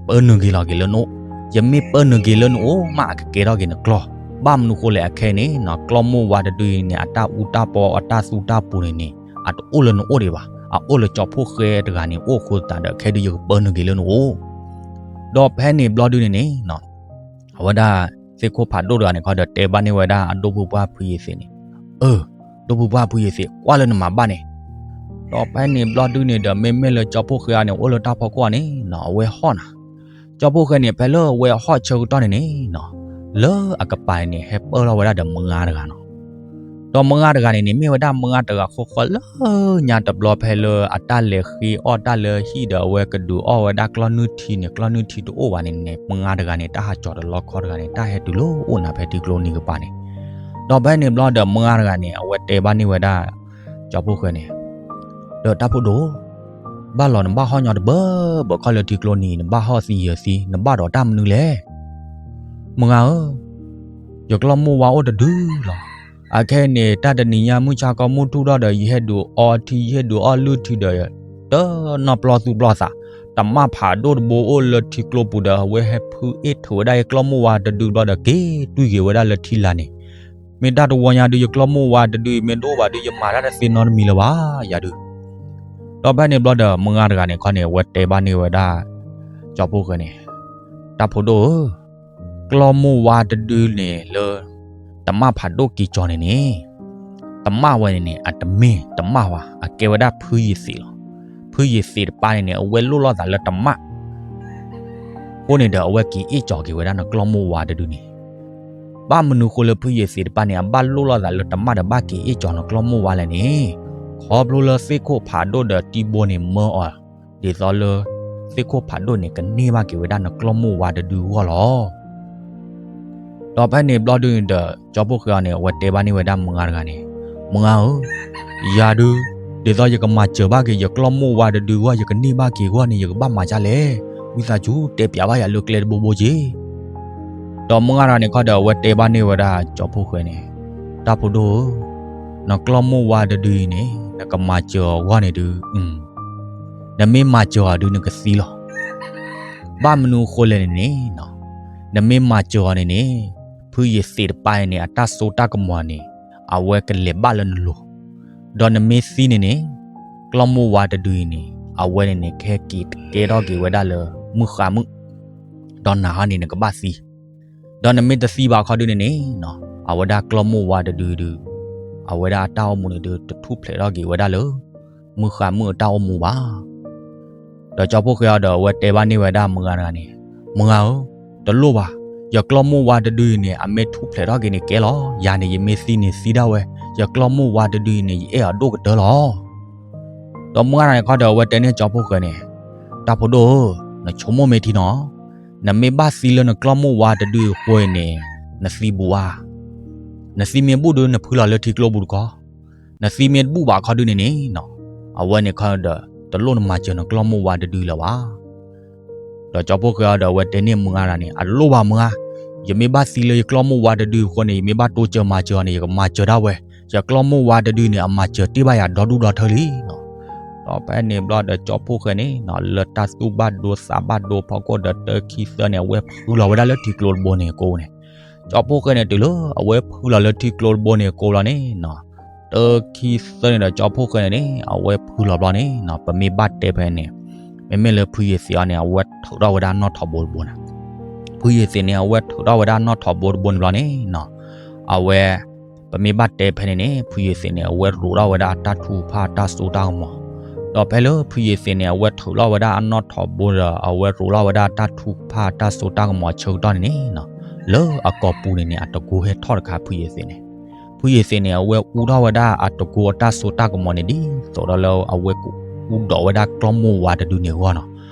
ပၢနုာ်က့ၤလီၤက့ၤလၢနအိၣ်, ယမ့ၢ်ပၢနုာ်က့ၤလၢနအိၣ်မး အကကဲထီၣ်က့ၤနကျီၢ်, ဘၣ်မနုၤဃိလဲၣ် အခဲအံၤန့ၣ်နီၤ ကျီၢ်မိၢ်ဝါတဒုအံၤန့ၣ် အတၢ်အူတၢ်ပီအတၢ်သူတၢ်ပူၤန့ၣ်န့ၣ် အတအိၣ်လၢနအိၣ်ဒံးဘၣ်, အအိၣ်လၢကၠီဖီၣ်ဃဲတဂၤန့ၣ်အိၣ်အဃိသတးဒီး ခဲဒုးယကပၢနုာ်က့ၤလၢနအိၣ် ဒီးဖဲန့ၣ်ဘျီဒုန့ၣ်န့ၣ်နီၤ အဝဲဒၣ်သ့ၣ်ခိၣ်ဖးဒိၣ်တဂၤန့ၣ်ခီဒီးတဲဘၣ်န့ၢ်ဝဲဒၣ်အဒိၣ်ဖုပှၢ်ဖုယ့ၤသ့းန့ၣ်, အၢ, ဒိၣ်ဖုပှၢ်ဖုယ့ၤသ့း ကွၢ်လၢနမၤဘၣ်န့ၣ်, ဒီးဖဲန့ၣ်ဘျီဒုန့ၣ်ဒီး မ့မ့ၢ်လၢကၠီဖီၣ်ဃဲအံၤန့ၣ် အိၣ်လၢတၢ်ဖီခိၣ်အံၤန့ၣ်နီၤ အဝဲဟီၣ်နၤ, ကၠီဖီၣ်ဃဲန့ၣ် ဖဲလၢအဝဲဟီၣ်ဆၢကတီၢ်န့ၣ်န့ၣ်နီၤ လၢအကပၤန့ၣ်န့ၣ် ဟဲပၢၢ်ထီၣ်ဝဲဒၣ်ဒီးမုၢ်ဂၤတဂၤနီၤ ဒီးမုၢ်ဂၤတဂၤန့ၣ်န့ၣ် မ့ၢ်ဝဲဒၣ်မုၢ်ဂၤတဂၤဃီဃီလၢညါတဘျီ ဖဲလၢအတၢ်လဲၤဃ့အီၣ်တၢ်လၢဟံၣ်ဒီးအဝဲကဒုးအီၣ်ဝဲဒၣ်ကျီၢ်နုၢ်ထံန့ၣ် ကျီၢ်နုၢ်ထံတအိၣ်ဘၣ်န့ၣ်န့ၣ် မုၢ်ဂၤတဂၤန့ၣ် တၢ်ဟးကၠီၤတလီခီတဂၤန့ၣ် တၢ်ဟဲတုၤလၢအိၣ်နၤဖဲထံကျိနံၤကပၤန့ၣ်, ဒီးဖဲန့ၣ်ဘျီဒီးမုၢ်ဂၤတဂၤန့ၣ် အဝဲတဲဘၣ်န့ၢ်ဝဲဒၣ် ကၠီဖီၣ်ဃဲန့ၣ်, ဒီးတၢ်ဖိဒိၣ် ဘၣ်လီၤနဘၣ်ဟီၣ်ညီတဘၢဘၢခီလၢထံကျိနံၤ နဘၣ်ဟီၣ်သံယဲၢ်သံ နဘၣ်ဒီးတၢ်မနုၤလဲၣ်. မုၢ်ဂၤဧၢ, ယကျီၢ်မိၢ်ဝါအိၣ်တဒုလီၤ. အခဲအံၤန့ၣ် တၢ်တနံၤညါမုၢ်ဆါခီမုၢ်ထူၣ်ထီၣ်ဒီး ယဟဲဒုးအီထံ ယဟဲဒုးအီလုၢ်ထံဒီး တနီၢ်ပျီသူၣ်ပျီသး, တမၣ်ဖးဒိၣ်တဘိအိၣ်လၢထံကျိပူၤဒီး အဝဲဟဲဖုအ့ၣ်ထုးဝဲဒၣ်ယကျီၢ်မိၢ်ဝါတဒုဘျီဒီး က့ၤတွံၢ်က့ၤဝဲဒၣ်လၢထံလာ်န့ၣ် မ့ၢ်တၢ်တဝီညါဒုး ယကျီၢ်မိၢ်ဝါတဒုအံၤ မ့ၢ်တအိၣ်ဘၣ်ဒုး ယမၤတၢ်တသ့နီတမံၤလၢၤဘၣ် ယၤဒုး. ဒီးဖဲန့ၣ်ဘျီဒီး မုၢ်ဂၤတဂၤန့ၣ်ခီန့ၣ် အဝဲတဲဘၣ်န့ၢ်ဝဲဒၣ် ကၠီဖီၣ်ဃဲန့ၣ်, တၢ်ဖိဒိၣ်ဧၢ, ကျီၢ်မိၢ်ဝါတဒုန့ၣ်လၢ တမၣ်ဖးဒိၣ်က့ၤကၠီၤန့ၣ်န့ၣ် တမၣ်ဝဲန့ၣ်န့ၣ် အတမ့ၢ်တမၣ်ဝဲ အကဲဝဲဒၣ်ဖုယ့ၤသ့းလီၤ. ဖုယ့ၤသ့းတပၢ်န့ၣ်န့ၣ် အဝဲလိၣ်လိာ်သးလၢတမၣ် အဃိန့ၣ်ဒီး အဝဲက့ၤအ့ၣ်ကၠီၤက့ၤဝဲဒၣ်နကျီၢ်မိၢ်ဝါတဒုန့ၣ် ဘၣ်မနုၤဃိလၢဖုယ့ၤသ့းတပၢ်န့ၣ် အဘၣ်လိၣ်လိာ်သးလၢတမၣ်ဒီးဘၣ်က့ၤအ့ၣ်ကၠီၤနကျီၢ်မိၢ်ဝါလဲၣ်န့ၣ်, ခီဖျိလၢသ့ၣ်ခိၣ်ဖးဒိၣ်ဒီးတံဘိန့ၣ်မၢအီၤ, ဒ်သိးလၢ သ့ၣ်ခိၣ်ဖးဒိၣ်န့ၣ် ကန့ၢ်ဘၣ်က့ၤဝဲဒၣ်နကျီၢ်မိၢ်ဝါတဒုအဂီၢ်လီၤ. ဒီးဖဲန့ၣ်ဘျီဒုန့ၣ်ဒီး ကၠီဖီၣ်ဃဲအံၤန့ၣ် အဝဲတဲဘၣ်န့ၢ်ဝဲဒၣ်မုၢ်ဂၤတဂၤန့ၣ်, မုၢ်ဂၤဧၢ, ယၤဒုး, ဒ်သိးယကမၤစၢၤဘၣ်က့ၤ ယကျီၢ်မိၢ်ဝါတဒုအဂီၢ် ယကန့ၢ်ဘၣ်က့ၤအဂီၢ်န့ၣ် ယကဘၣ်မၤဒ်လဲၣ်, ဝံသးစူၤတဲပၠးဘၣ်ယၤလၢကျဲတဘိဘိက့ၤ. ဒီးမုၢ်ဂၤတဂၤန့ၣ်ခီဒီး အဝဲတဲဘၣ်န့ၢ်ဝဲဒၣ်ကၠီဖီၣ်ဃဲန့ၣ်, တၢ်ဖိဒိၣ်ဧၢ, နကျီၢ်မိၢ်ဝါတဒုအံၤန့ၣ် နကမၤစၢၤအီၤအဂီၢ်န့ၣ်ဒုး, နမ့ၢ်မၤစၢၤအီၤဒုး နကသံလီၤ. ဘၣ်မနုၤအဃိလဲၣ်န့ၣ်န့ၣ်, နမ့ၢ်မၤစၢၤအီၤန့ၣ်န့ၣ်, ဖုယ့ၤသ့းတပၢ်အံၤန့ၣ် အတၢ်စိတၢ်ကမီၤန့ၣ် အဝဲကလဲၤဘၣ်လၢနလိၤ, ဒီးနမ့ၢ်သံန့ၣ်န့ၣ်, ကျီၢ်မိၢ်ဝါတဒုအံၤန့ၣ် အဝဲန့ၣ်န့ၣ် ကဟဲက့ၤကဲထီၣ်က့ၤဝဲဒၣ်လၢမုၢ်ဃါမုၣ်, ဒီးနၤဟီန့ၣ် နကဘၣ်သံ ဒီးနမ့ၢ်တသံဘၣ်ခီဒုန့ၣ်န့ၣ်, အဝဲဒၣ်ကျီၢ်မိၢ်ဝါတဒုဒုး, အဝဲဒၣ်အတၢ်အိၣ်မူန့ၣ်ဒုး တထူၣ်ဖျဲးထီၣ်က့ၤဝဲဒၣ်လၢ မုၢ်ဃါမုၣ်အတၢ်အိၣ်မူဘၣ်. ဒီးကၠီဖီၣ်ဃဲအံၤဒီး အဝဲတဲဘၣ်န့ၢ်ဝဲဒၣ်မုၢ်ဂၤတဂၤန့ၣ်, မုၢ်ဂၤဧၢ, တလိၣ်ဘၣ်, ယကျီၢ်မိၢ်ဝါတဒုအံၤန့ၣ် အမ့ၢ်ထူၣ်ဖျဲးထီၣ်က့ၤန့ၣ်ကဲလီၤ, ယၤန့ၣ် ယမ့ၢ်သံန့ၣ်သံဒၣ်ဝဲ, ယကျီၢ်မိၢ်ဝါတဒုအံၤန့ၣ် ယအဲၣ်အီၤဒိၣ်ကတၢၢ်လီၤ. ဒီးမုၢ်ဂၤတဂၤန့ၣ်ခီဒီး အဝဲတဲန့ၢ်ကၠီဖီၣ်ဃဲန့ၣ်, တၢ်ဖိဒိၣ်ဧၢ, နဆိကမိၣ်မ့ၢ်ထံနီၤ, နမ့ၢ်ဘၣ်သံလၢနကျီၢ်မိၢ်ဝါတဒုအံၤအဃိန့ၣ်, နသံဘူးဧါ, နသံမ့ၢ်ဘူးဒုး နဖုလီၤလၢထံကျိပူၤတခီ, နသံမ့ၢ်တဘူးဘၣ်ခီဒုန့ၣ်န့ၣ်, အဝဲန့ၣ်ခီဒီး တလိၣ်နမၤစၢၤနကျီၢ်မိၢ်ဝါတဒုလၢၤဘၣ်. ဒီးကၠီဖီၣ်ဃဲအံၤဒီး အဝဲတဲန့ၢ်မုၢ်ဂၤတဂၤန့ၣ်, အတလိၣ်ဘၣ်မုၢ်ဂၤ, ယမ့ၢ်ဘၣ်သံလၢယကျီၢ်မိၢ်ဝါတဒုအဃိန့ၣ် ယမ့ၢ်ဘၣ်တိစၢၤမၤစၢၤအီၤန့ၣ် ယကမၤစၢၤဒၣ်ဝဲ, ယကျီၢ်မိၢ်ဝါတဒုန့ၣ် အမၤစၢၤတ့ၢ်ဘၣ်ယၤဒီဒူၣ်ဒီထၢလံနီၤ. ဒီးဖဲန့ၣ်ဘျီဒီး ကၠီဖီၣ်ဃဲန့ၣ်နီၤ လၢတၢ်သူၣ်ဘၣ်ဒိသးဘၣ်ဒိအဖီခိၣ်ဒီး တၢခံသၢန့ၣ် အဝဲဖုလီၤဝဲဒၣ်လၢထံကျိတဘိန့ၣ်အကိန့ၣ်, ကၠီဖီၣ်ဃဲန့ၣ် တုၤလၢအဝဲဖုလီၤလၢထံကျိတဘိန့ၣ်အကိဘျီန့ၣ်နီၤ, တၢခံသၢန့ၣ်ဒီး ကၠီဖီၣ်ဃဲန့ၣ်န့ၣ် အဝဲဖုလီၤဘျီန့ၣ်နီၤ ပမ့ၢ်ဘၣ်တဲဖဲန့ၣ်, မ့မ့ၢ်လၢဖုယ့ၤသ့းအံၤန့ၣ် အဝဲထုးထီၣ်ဝဲဒၣ်နီၣ်ထိးဘိတဘိန့ၣ်, ဖုယ့ၤသ့းန့ၣ် အဝဲထုးထီၣ်ဝဲဒၣ်နီၣ်ထိးဘိတဘိန့ၣ်ဘျီန့ၣ်နီၤ, အဝဲ ပမ့ၢ်ဘၣ်တဲဖဲန့ၣ်န့ၣ် ဖုယ့ၤသ့းန့ၣ် အဝဲရိးထီၣ်ဝဲဒၣ်အတၢ်ထုကဖၣ်တၢ်စိတၢ်ကမီၤ, ဒီးဖဲလၢဖုယ့ၤသ့းန့ၣ် အဝဲထုးထီၣ်ဝဲဒၣ်အနီၣ်ထိးဘိဒီး အဝဲရိးထီၣ်ဝဲဒၣ်တၢ်ထုကဖၣ်တၢ်စိတၢ်ကမီၤအဆၢကတီၢ်န့ၣ်န့ၣ်နီၤ, လၢအကိာ်ပူၤန့ၣ်န့ၣ် အတကိဟဲထီၣ်တခါဖုယ့ၤသ့းန့ၣ်, ဖုယ့ၤသ့းန့ၣ် အဝဲအူထီၣ်ဝဲဒၣ်အတကိအတၢ်စိတၢ်ကမီၤန့ၣ် ဒ်သိးဒီးလၢအဝဲကအိၣ်ဒီးဝဲဒၣ်ကျီၢ်မိၢ်ဝါတဒုန့ၣ်အဂီၢ်နီၤ,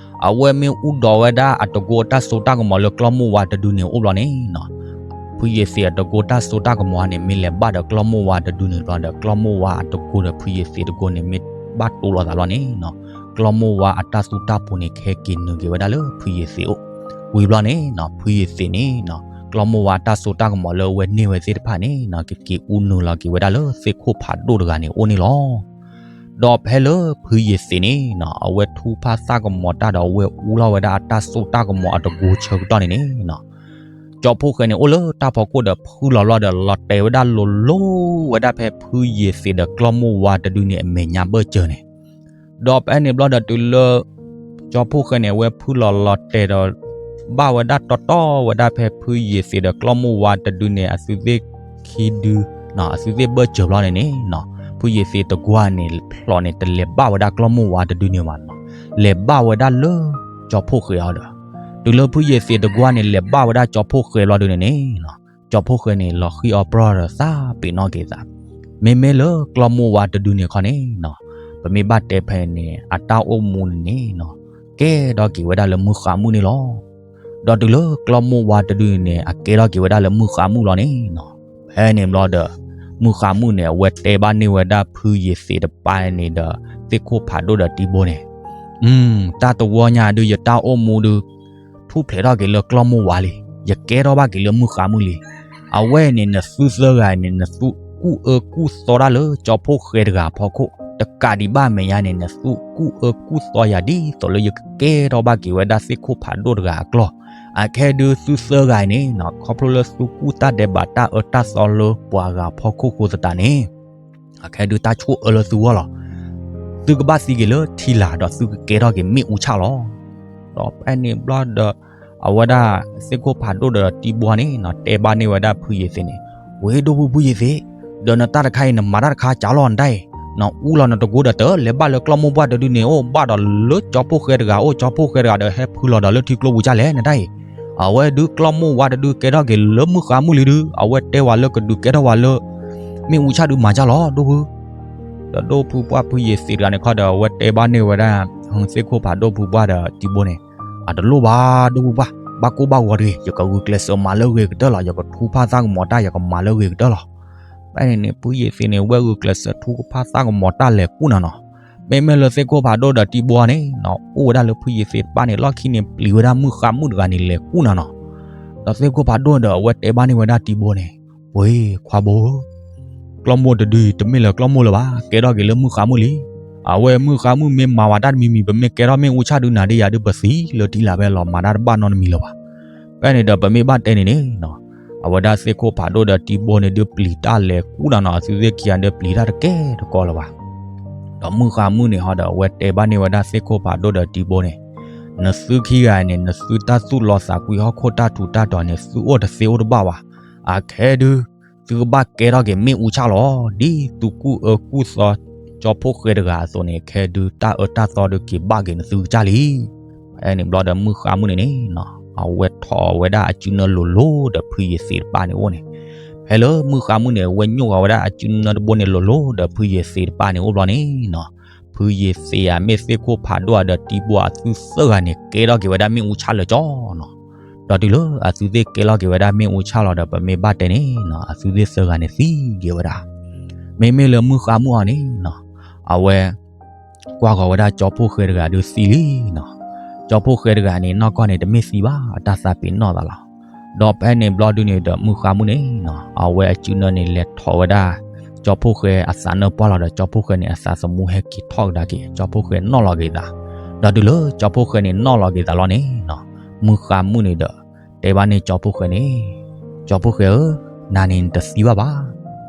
အဝဲမ့ၢ်အူဒီးဝဲဒၣ်အတကိအတၢ်စိတၢ်ကမီၤလၢကျီၢ်မိၢ်ဝါတဒုန့ၣ်အအိၣ်ဘျီန့ၣ်နီၤ, ဖုယ့ၤသ့းအတကိတၢ်စိတၢ်ကမီၤန့ၣ် မ့ၢ်လဲၤဘၣ်ဒီးကျီၢ်မိၢ်ဝါတဒုန့ၣ်ဘျီဒီး ကျီၢ်မိၢ်ဝါအတကိဒီးဖုယ့ၤသ့းတကိန့ၣ် မ့ၢ်ဘၣ်တိလီၤသးဘျီန့ၣ်နီၤ, ကျီၢ်မိၢ်ဝါအတၢ်သူတၢ်ပူၤန့ၣ် ကဟဲက့ၤနုာ်က့ၤဝဲဒၣ်လၢဖုယ့ၤသ့းအအိၣ်, ဝံၤဘျီန့ၣ်နီၤ ဖုယ့ၤသ့းန့ၣ်နီၤ ကျီၢ်မိၢ်ဝါအတၢ်စိတၢ်ကမီၤလၢအဝဲန့ၢ်ဝဲသ့ၣ်တဖၣ်န့ၣ်နီၤ ကက့ၤအူနုာ်လီၤက့ၤဝဲဒၣ်လၢသ့ၣ်ခိၣ်ဖးဒိၣ်တဂၤန့ၣ်အအိၣ်န့ၣ်လီၤ. ဒီးဖဲလၢဖုယ့ၤသ့းန့ၣ်နီၤ အဝဲထုကဖၣ်သၣ်ကမီၤတၢ်ဒီးအဝဲအူထီၣ်ဝဲဒၣ်အတၢ်စိတၢ်ကမီၤအတကိဆၢကတီၢ်န့ၣ်န့ၣ်နီၤ, ကၠီဖီၣ်ဃဲန့ၣ် အိၣ်လၢတၢ်ဖီခိၣ်ဒီးဖုလီၤဘျီဒီး လီၤတဲာ်ဝဲဒၣ်လိၤလိၤဝဲဒၣ်ဖဲဖုယ့ၤသ့းဒီးကျီၢ်မိၢ်ဝါတဒုန့ၣ်အမဲာ်ညါဘၢၣ်စၢၤန့ၣ် ဒီးဖဲန့ၣ်ဘျီဒီးတုၤလၢ ကၠီဖီၣ်ဃဲန့ၣ် အဝဲဖုလီၤလီၤတဲာ်ဒီး ဘၣ်ဝဲဒၣ်တီတီဝဲဒၣ်ဖဲဖုယ့ၤသ့းဒီးကျီၢ်မိၢ်ဝါတဒုန့ၣ် အသုးသ့ၣ်ခံဒု အသုးသ့ၣ်ဘၢၣ်စၢၤဘျီန့ၣ်န့ၣ်နီၤ ဖုယ့ၤသ့းတကွၢ်န့ၣ် ဖျိးန့ၣ် တလဲၤဘၣ်ဝဲဒၣ်ကျီၢ်မိၢ်ဝါတဒုန့ၣ်ဘၣ်နီၤ, လဲၤဘၣ်ဝဲဒၣ်လၢကၠီဖီၣ်ဃဲအီၤဒီး တုၤလၢဖုယ့ၤသ့းတကွၢ်န့ၣ် လဲၤဘၣ်ဝဲဒၣ်ကၠီဖီၣ်ဃဲဘျီဒုန့ၣ်န့ၣ်နီၤ ကၠီဖီၣ်ဃဲန့ၣ် လီၤဃံအီၤပြီဒီးသးပ့ၤနီၣ်က့ၤသး, မ့မ့ၢ်လၢကျီၢ်မိၢ်ဝါတဒုန့ၣ်ခီန့ၣ်နီၤ ပမ့ၢ်ဘၣ်တဲဖဲန့ၣ် အတၢ်အိၣ်မူန့ၣ်န့ၣ်နီၤ ကဲထီၣ်က့ၤဝဲဒၣ်လၢမုၢ်ဃါမုၣ်န့ၣ်လီၤ. ဒီးတုၤလၢကျီၢ်မိၢ်ဝါတဒုန့ၣ် အကဲထီၣ်က့ၤဝဲဒၣ်လၢမုၢ်ဃါမုၣ်လီၤန့ၣ်နီၤ, ဖဲန့ၣ်ဘျီဒီး မုၢ်ဃါမုၣ်န့ၣ် အဝဲတဲဘၣ်န့ၢ်ဝဲဒၣ်ဖုယ့ၤသ့းတပၢ်န့ၣ်ဒီး သ့ၣ်ခိၣ်ဖးဒိၣ်ဒီးတံဘိန့ၣ်, တၢ်တဝီညါဒုးယတၢ်အိၣ်မူဒုး ထူၣ်ဖျဲးထီၣ်က့ၤလၢကျီၢ်မိၢ်ဝါလံ, ယကဲထီၣ်ဘၣ်က့ၤလၢမုၢ်ဃါမုၣ်လံ. အဝဲန့ၣ် နသုသၢဂၤန့ၣ် နသုကူၣ်အၢကူၣ်သီတၢ်လၢကၠီဖီၣ်ဃဲတဂၤအဖီခိၣ်, တကးဒံးဘၣ်အမဲာ်ညါန့ၣ် နသုကူၣ်အၢကူၣ်သီယၤဒ်သိးလၢယကကဲထီၣ်ဘၣ်က့ၤဝဲဒၣ်သ့ၣ်ခိၣ်ဖးဒိၣ်တဂၤအကျီၢ်, အခဲဒုးသုသၢဂၤန့ၣ်နီၤ ခီဖျိလၢသုကူၣ်တၢ်ဒဲးဘးတၢ်အၢတၢ်သီလၢပှၤဂၤအဖီခိၣ်ဃိသတးန့ၣ် အခဲဒုးတၢ်ဆိၣ်အၢလၢသုဂီၢ်လီၤ. သုကဘၣ်သံက့ၤလၢထံလာ်ဒီးသုကကဲထီၣ်က့ၤမ့ၣ်အူဆၣ်လီၤ. ဒီးဖဲန့ၣ်ဘျီဒီး အဝဲဒၣ်သ့ၣ်ခိၣ်ဖးဒိၣ်ဒီးတံဘိန့ၣ်နီၤ တဲဘၣ်န့ၢ်ဝဲဒၣ်ဖုယ့ၤသ့းန့ၣ်, ဝ့ၢ်ဒိၣ်ဖုဖုယ့ၤသ့း, ဒီးနတၢ်တခါအံၤ နမၤတၢ်တခါကၢ်လီၤနတၢ်အံၤ, နအူလီၤနတကိဒီးတလဲၤဘၣ်လၢကျီၢ်မိၢ်ပှၢ်တဒုန့ၣ်အိၣ်ဘၣ်ဒီးလၢကၠီဖီၣ်ဃဲတဂၤအိၣ် ကၠီဖီၣ်ဃဲတဂၤဒီးဟဲဖုလီၤဒီးလၢထံကျိပူၤကၢ်လဲၣ်နတၢ်အံၤ အဝဲဒုးကျီၢ်မိၢ်ဝါတဒုကဲထီၣ်က့ၤလၢမုၢ်ဃါမုၢ်လံဒုး အဝဲတဲဝဲလၢကဒုးကဲထီၣ်ဝဲလၢ မ့ၣ်အူဆၣ်ဒုးမၤကၢ်လီၤ ဒိၣ်ဖု ဒီးဒိၣ်ဖုပှၢ်ဖုယ့ၤသ့းတဂၤန့ၣ်ခီဒီး အဝဲတဲဘၣ်န့ၢ်ဝဲဒၣ် သ့ၣ်ခိၣ်ဖးဒိၣ်ဖုပှၢ်ဒီးတံဘိန့ၣ်, အတလိၣ်ဘၣ်ဒိၣ်ဖုပှၢ်, ဘၣ်ကိၢ်ဘၣ်ဂီၤတဂ့ၤ, ယကဂုာ်ကျဲးစၢးမၤလၢအဂ့ၤကတၢၢ်လီၤ, ယကထူဖၣ်သၣ်ကမီၤတၢ် ယကမၤလၢအဂ့ၤကတၢၢ်လီၤ. ဖဲန့ၣ်န့ၣ် ဖုယ့ၤသ့းန့ၣ် ဝဲဂုာ်ကျဲးစၢးထူကဖၣ်သၣ်ကမီၤတၢ်လဲၤကူၣ်နၤနီၤ. မ့မ့ၢ်လၢသ့ၣ်ခိၣ်ဖးဒိၣ်ဒီးတံဘိန့ၣ်နီၤ အိၣ်ဝဲဒၣ်လၢဖုယ့ၤသ့းတဖၣ်န့ၣ် လီၢ်ခံန့ၣ် ပျံၤဝဲဒၣ်မုၢ်ဃါမုၢ်တဂၤန့ၣ်လဲၤကူၣ်နၤနီၤ. ဒီးသ့ၣ်ခိၣ်ဖးဒိၣ်ဒီးအဝဲတဲဘၣ်န့ၢ်ဝဲဒၣ်တံဘိန့ၣ်, ပှ့ၤခွါဘိဧၢ, ကျီၢ်မိၢ်တဒုအံၤ တမ့ၢ်လၢကျီၢ်မိၢ်လၢၤဘၣ်, ကဲထီၣ်က့ၤလၢမုၢ်ဃါမုၢ်လံ. အဝဲမုၢ်ဃါမုၢ်မ့ၢ်မၤဝဲတၢ်တမံၤမံၤ ပမ့ၢ်ကဲထီၣ်မ့ၣ်အူဆၣ်ဒုးနၤဒ်ယၤဒုး ပသံလၢထံလၢ်ဖဲလီၤ မၤတၢ်တဘၣ်နီတမံၤလၢၤဘၣ်. ဖဲန့ၣ်ဒီးပမ့ၢ်ဘၣ်တဲန့ၣ်န့ၣ်နီၤ, အဝဲဒၣ်သ့ၣ်ခိၣ်ဖးဒိၣ်ဒီးတံဘိန့ၣ်ဒုးပျံၤတၢ်လဲၤကူၣ်နၤနီၤ, အသုသ့ၣ်ခံဂၤဒုးပျံၤတၢ်တကဲတကီလၢၤဘၣ်. ဒီးမုၢ်ဃါမုၢ်န့ၣ်ဟီဒီး အဝဲတဲဘၣ်န့ၢ်ဝဲဒၣ်သ့ၣ်ခိၣ်ဖးဒိၣ်ဒီးတံဘိန့ၣ်, နသုခံဂၤန့ၣ် နသုတၢ်သူၣ်လီသးကွံဟီၣ်ခိၣ်တၢ်ထူးတၢ်တီၤန့ၣ် သုအိၣ်တသ့အိၣ်တဘၣ်ဘၣ်. အခဲဒုး သုကဘၣ်ကဲထီၣ်က့ၤမ့ၣ်အူဆၣ်လီၤ. ဒ်သုကူၣ်အၢကူၣ်သီ ကၠီဖှိၣ်ဃဲတဂၤအသိးန့ၣ် ခဲဒုးတၢ်အၢတၢ်သီဒုးက့ၤဘၣ်က့ၤနသုကစၢ်လံ. ဖဲန့ၣ်ဘျီဒီးမုၢ်ဃါမုၢ်န့ၣ်န့ၣ်နီၤ အဝဲထီၣ်ဝဲဒၣ်အစုနၢလိၤလိၤဒီးဖုယ့ၤသ့းတဖၣ်န့ၣ်အိၣ်န့ၣ်, ဖဲလၢမုၢ်ဃါမုၢ်န့ၣ် အဝဲညိၣ်ဃီၤဝဲဒၣ်အစုနၢတဘိန့ၣ်လိၤလိၤဒီးဖုယ့ၤသ့းတဖၣ်န့ၣ်အိၣ်ဘျီန့ၣ်နီၤ, ဖုယ့ၤသ့းဧါ မ့ၢ်သ့ၣ်ခိၣ်ဖးဒိၣ်ဧါဒီးတံဘိအသုသၢဂၤန့ၣ် ကဲထီၣ်က့ၤဝဲဒၣ်မ့ၣ်အူဆၣ်လၢာ်ကၠီနီၤ. ဒီးတုၤလၢအသုသ့ၣ်ကဲထီၣ်က့ၤဝဲဒၣ်မ့ၣ်အူဆၣ်လီၤဒီး ပမ့ၢ်ဘၣ်တဲန့ၣ်နီၤ အသုသ့ၣ်သၢဂၤန့ၣ်သံက့ၤဝဲဒၣ်. မ့မ့ၢ်လၢမုၢ်ဃါမုၢ်အီၤန့ၣ်နီၤ အဝဲ ကွၢ်ဃီၤဝဲဒၣ်ကၠီဖှိၣ်ဃဲတဂၤဒုးသံလံနီၤ. ကၠီဖှိၣ်ဃဲတဂၤန့ၣ် နီၢ်ကီၢ်န့ၣ်တမ့ၢ်သံဘၣ် အတၢ်သးပ့ၤနီၣ်သးလီၤ. ဒီးဖဲန့ၣ်ဘျီဒုးန့ၣ်ဒီးမုၢ်ဃါမုၢ်န့ၣ်နီၤ အဝဲအစုနၢန့ၣ်လဲၤထီၣ်ဝဲဒၣ် ကၠီဖှိၣ်ဃဲအသးနၢပှၢ်လီၤဒီး ကၠီဖှိၣ်ဃဲန့ၣ် အသးသမူဟဲက့ၤထီၣ်ကဒါက့ၤ ကၠီဖှိၣ်ဃဲနီၣ်လီၤက့ၤသး. ဒီးတုၤလၢကၠီဖှိၣ်ဃဲန့ၣ်နီၣ်လီၤက့ၤသးလီၤန့ၣ်နီၤ မုၢ်ဃါမုၢ်န့ၣ်ဒီး တဲဘၣ်န့ၢ်ကၠီဖှိၣ်ဃဲန့ၣ်, ကၠီဖှိၣ်ဃဲဧၢ, နၤန့ၣ်နတသံဘၣ်ဘၣ်,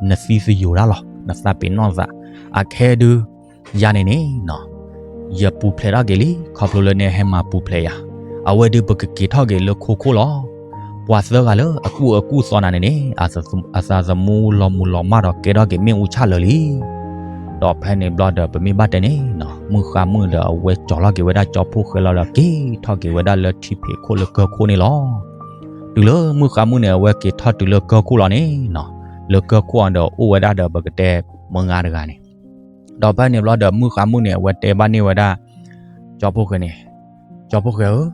နသံသယိၤတၢ်လီၤ နသးပ့ၤနီၣ်သး. အခဲဒုး ယၤန့ၣ်န့ၣ်နီၤ ယပူၤဖျဲးထီၣ်က့ၤလံ ခီဖျိလၢနဟဲမၤပူၤဖျဲးယၤ. အဝဲဒုးပကက့ၤထီၣ်က့ၤလၢခိခိၣ်လီၤ. ပှၤသၢဂၤလၢအကူၣ်အၢကူၣ်သီနၤန့ၣ်န့ၣ် အသးသမူလီၤမုၢ်လီၤမၢ်ဒီးကဲထီၣ်က့ၤမ့ၣ်အူဆၣ်လၢာ်လံ. ဒီးဖဲန့ၣ်ဘျီဒီးပမ့ၢ်ဘၣ်တဲန့ၣ်နီၤ မုၢ်ဃါမုၢ်ဒီးအဝဲကၠီၤလီၤက့ၤဝဲဒၣ်ကၠီဖှိၣ်ဃဲလီၤဒီး က့ၤထီၣ်က့ၤဝဲဒၣ်လၢထံဖံးခိၣ်လၢကၢၢ်ခိၣ်န့ၣ်လီၤ. တုၤလၢမုၢ်ဃါမုၢ်န့ၣ် အဝဲက့ၤထီၣ်တုၤလၢကၢၢ်ခိၣ်လီၤန့ၣ်နီၤ လၢကၢၢ်ခိၣ်အီၤဒီးအိၣ်ဝဲဒၣ်ဒီးပကတဲမုၢ်ဂၤတဂၤန့ၣ် ဒီးဖဲန့ၣ်ဘျီဒီးမုၢ်ဃါမုၢ်န့ၣ် အဝဲတဲဘၣ်န့ၢ်ဝဲဒၣ် ကၠီဖှိၣ်ဃဲန့ၣ်, ကၠီဖှိၣ်ဃဲဧၢ,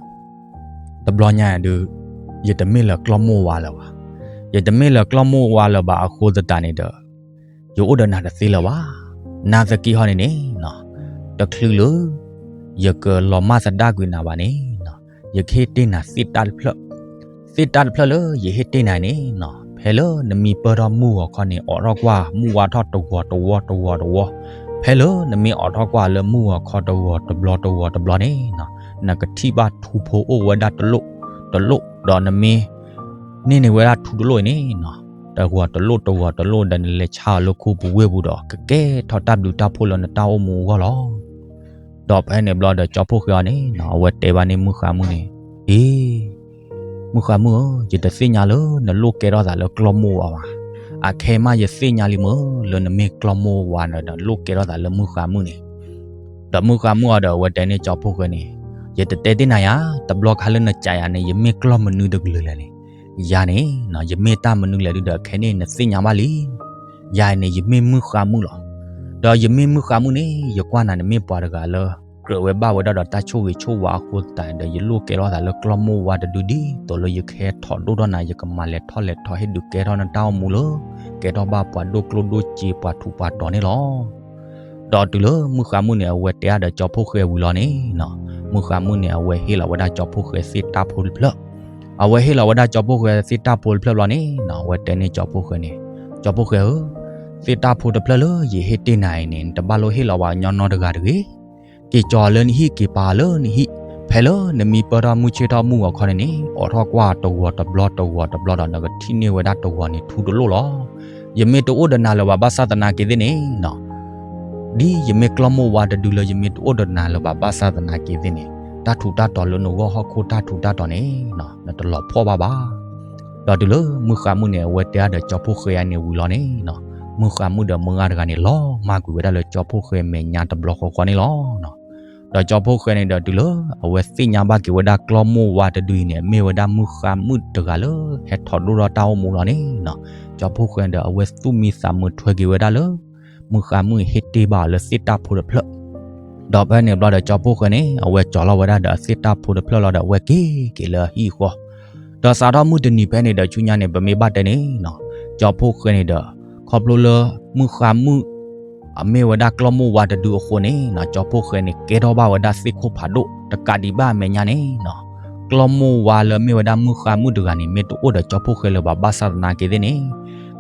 တဘျီညါဒုး ယတမ့ၢ်လၢၤကျီၢ်မိၢ်ဝါလၢၤဘၣ်. ယတမ့ၢ်လၢၤကျီၢ်မိၢ်ဝါလၢၤဘၣ်အဃိသတးန့ၣ်ဒီး ယအိၣ်ဒီးနၤတသ့လၢၤဘၣ်. နာ်သက့ဟီန့ၣ်န့ၣ်နီၤ တချုးလၢ ယကလီၤမၢ်သဒါကွံာ်နၤဘၣ်န့ၣ်နီၤ ယကဟ့ၣ်တ့ၢ်နၤသ့ၣ်တၢ်တဖျၢၣ်, သ့ၣ်တၢ်တဖျၢၣ်လၢယဟ့ၣ်တ့ၢ်နၤန့ၣ်နီၤ ဖဲလၢနမံပၢၢ်ထီၣ်မုၢ်ဂီၤခီန့ၣ် အိးထီၣ်ကွၢ်မုၢ်ဝါထီၣ်တဂီၤတဝီတဂီၤတဝီ, ဖဲလၢနမ့ၢ်အိးထီၣ်ကွၢ်လၢမုၢ်ဂီၤခီတဂီၤတဘျီတဂီၤတဘျီန့ၣ်နီၤ နကထံၣ်ဘၣ်ထူဖိအိၣ်ဝဲဒၣ်တလိၣ်တလိၣ် ဒီးနမ့ၢ် န့ၢ်န့ၢ်ဝဲဒၣ်ထူတလိၣ်အံၤန့ၣ်နီၤ တဂီၤတလိၣ်တဂီၤတလိၣ်ဒီးနလဲၤဆါအီၤလၢခူပူၤဝ့ၢ်ပူၤဒီး ကကဲထီၣ်တၢ်ဘျုးတၢ်ဖှိၣ်လၢနတၢ်အိၣ်မူအဂီၢ်လီၤ. ဒီးဖဲန့ၣ်ဘျီဒီးကၠီဖှိၣ်ဃဲအီၤန့ၣ်နီၤ အဝဲတဲဘၣ်န့ၢ်မုၢ်ဃါမုၢ်န့ၣ်, အ့ မုၢ်ဃါမုၢ်ဧၢ, ယတသ့ၣ်ညါလၢနလိၣ်ကဲထီၣ်သးလၢကျီၢ်မိၢ်ဝါဘၣ်. အခဲမးယသ့ၣ်ညါလံမ့ၢ် လၢနမ့ၢ်ကျီၢ်မိၢ်ဝါဒီး နလိၣ်ကဲထီၣ်သးလၢမုၢ်ဃါမုၢ်န့ၣ်. ဒီးမုၢ်ဃါမုၢ်အီၤဒီး အဝဲတဲန့ၢ်ကၠီဖှိၣ်ဃဲန့ၣ်, ယတတဲတ့ၢ်နၤယၤ, တဘျီခါလၢနကးယၤန့ၣ် ယမ့ၢ်ကျီၢ်မနုၤတကလုာ်လဲၣ်န့ၣ်. ယၤန့ၣ်နီၤ ယမ့ၢ်တၢ်မနုၤလဲၣ်ဒုဒီး ခဲန့ၣ်နသ့ၣ်ညါဘၣ်လံ. ယၤအံၤန့ၣ် ယမ့ၢ်မုၢ်ဃါမုၢ်လီၤ. ဒီးယမ့ၢ်မုၢ်ဃါမုၢ်န့ၣ် ယကွၢ်နၤန့ၣ်မ့ၢ်ပှၤတဂၤလၢ ကြၢးဝဲဘၣ်ဝဲဒၣ်ဒီးတၢ်ဆိၣ်ဂ့ၤဆိၣ်ဝါအဃိသတးဒီး ယလိၣ်ကဲထီၣ်သးလၢကျီၢ်မိၢ်ဝါတဒုဒ်သိးလၢယကဟဲထီၣ်ဒိၣ်ထီၣ်နၤ ယကမၤလဲၤထီၣ်လဲၤထီၣ်ဟ့ၣ်ဒုးကဲထီၣ်နတၢ်အိၣ်မူလၢ ကဲထီၣ်ဘၣ်ပှၤဒိၣ်ကျိၣ်ဒိၣ်စ့ပှၤထူးပှၤတီၤန့ၣ်လီၤ. ဒီးတုၤလၢမုၢ်ဃါမုၢ်န့ၣ် အဝဲတဲအါဒီးကၠီဖှိၣ်ဃဲဝံၤလီၤန့ၣ်နီၤ, မုၢ်ဃါမုၢ်န့ၣ် အဝဲဟ့ၣ်လီၤဝဲဒၣ်ကၠီဖှိၣ်ဃဲသ့ၣ်တၢ်ဖိတဖျၢၣ်. အဝဲဟ့ၣ်လီၤဝဲဒၣ်ကၠီဖှိၣ်ဃဲသ့ၣ်တၢ်ဖိတဖျၢၣ်ဘျီန့ၣ်နီၤ, အဝဲတဲန့ၢ်ကၠီဖှိၣ်ဃဲန့ၣ်, ကၠီဖှိၣ်ဃဲဧၢ, သ့ၣ်တၢ်ဖိတဖျၢၣ်လၢယဟ့ၣ်တ့ၢ်နၤအံၤန့ၣ် နတဘၣ်လိၣ်ဟ့ၣ်လီၤဝဲညီနီတဂၤတဂ့ၤ. က့ၤကၠီလၢနဟံၣ် က့ၤပာ်လၢနဟံၣ်, ဖဲလၢနမံပၢၢ်ထီၣ်မုၢ်ဆ့ၣ်ထီၣ်မုၢ်ဂီၤခီန့ၣ်န့ၣ် အိးထီၣ်ကွၢ်တဂီၤတဘျီတဂီၤတဘျီဒီး နကထံၣ်န့ၢ်ဝဲဒၣ်တဂီၤန့ၣ်ထူတလိၣ်လီၤ. ယမ့ၢ်တအိၣ်ဒီးနၤလၢၤဘၣ်ဘၣ်ဆၣ်သနာ်က့သ့ၣ်န့ၣ်နီၤ, ဒ်ယမ့ၢ်ကျီၢ်မိၢ်ဝါတဒုလၢယမ့ၢ်တအိၣ်ဒီးနၤလၢၤဘၣ်ဘၣ်ဆၣ်သနာ်က့သ့ၣ်န့ၣ်, တၢ်ထူးတၢ်တီၤလၢနဂီၢ်ဟီၣ်ခိၣ်တၢ်ထူးတၢ်တီၤန့ၣ်နီၤ နတလီၤဖှီၣ်ဘၣ်ဘၣ်. ဒီးတုၤလၢမုၢ်ဃါမုၢ်န့ၣ် အဝဲတဲအါဒီးကၠီဖှိၣ်ဃဲအံၤန့ၣ်ဝံၤလီၤန့ၣ်နီၤ, မုၢ်ဃါမုၢ်ဒီးမုၢ်ဂၤတဂၤန့ၣ် လီၤမၢ်ကွံာ်ဝဲဒၣ်လၢကၠီဖှိၣ်ဃဲမဲာ်ညါတဘျီဃီဃီန့ၣ်လီၤနီၤ. ဒီးကၠီဖှိၣ်ဃဲန့ၣ်ဒီးတုၤလၢ အဝဲသ့ၣ်ညါဘၣ်က့ၤဝဲဒၣ်ကျီၢ်မိၢ်ဝါတဒုအံၤန့ၣ် မ့ၢ်ဝဲဒၣ်မုၣ်ဃါမုၣ်တဂၤလၢ ဟဲထီၣ်ဒိၣ်ထီၣ်တၢ်အိၣ်မူလီၤန့ၣ်နီၤ, ကၠီဖှိၣ်ဃဲဒီး အဝဲသူၣ်မံသးမုာ်ထွဲက့ၤဝဲဒၣ်လၢ မုၣ်ဃါမုၣ်ဟ့ၣ်တ့ၢ်ဘၣ်အီၤလၢသ့ၣ်တၢ်ဖိတဖျၢၣ် ဒီးဖဲန့ၣ်ဘျီဒီးကၠီဖှိၣ်ဃဲန့ၣ် အဝဲကၠီၤလီၤဝဲဒၣ်ဒီးအသ့ၣ်တၢ်ဖိတဖျၢၣ်လီၤဒီး အဝဲက့ၤက့ၤလၢအဟံၣ်အဃီ, ဒီးစးထီၣ်မုၢ်တနံၤဖဲန့ၣ်ဒီးဆူညါန့ၣ် ပမ့ၢ်ဘၣ်တဲန့ၣ်နီၤ, ကၠီဖှိၣ်ဃဲန့ၣ်ဒီး ခီဖျိလၢ မုၣ်ဃါမုၣ် အမ့ၢ်ဝဲဒၣ်ကျီၢ်မိၢ်ဝါတဒုအဃိန့ၣ်နီၤ, ကၠီဖှိၣ်ဃဲန့ၣ် ကဲထီၣ်ဘၣ်ဝဲဒၣ်သ့ၣ်ခိၣ်ဖးဒိၣ် တကးဒံးဘၣ်အမဲာ်ညါန့ၣ်နီၤ, ကျီၢ်မိၢ်ဝါလၢမ့ၢ်ဝဲဒၣ်မုၣ်ဃါမုၣ်တဂၤန့ၣ် မ့ၢ်တအိၣ်ဒီးကၠီဖှိၣ်ဃဲလၢၤဘၣ် ဘၣ်ဆၣ်သနာ်က့သ့ၣ်န့ၣ်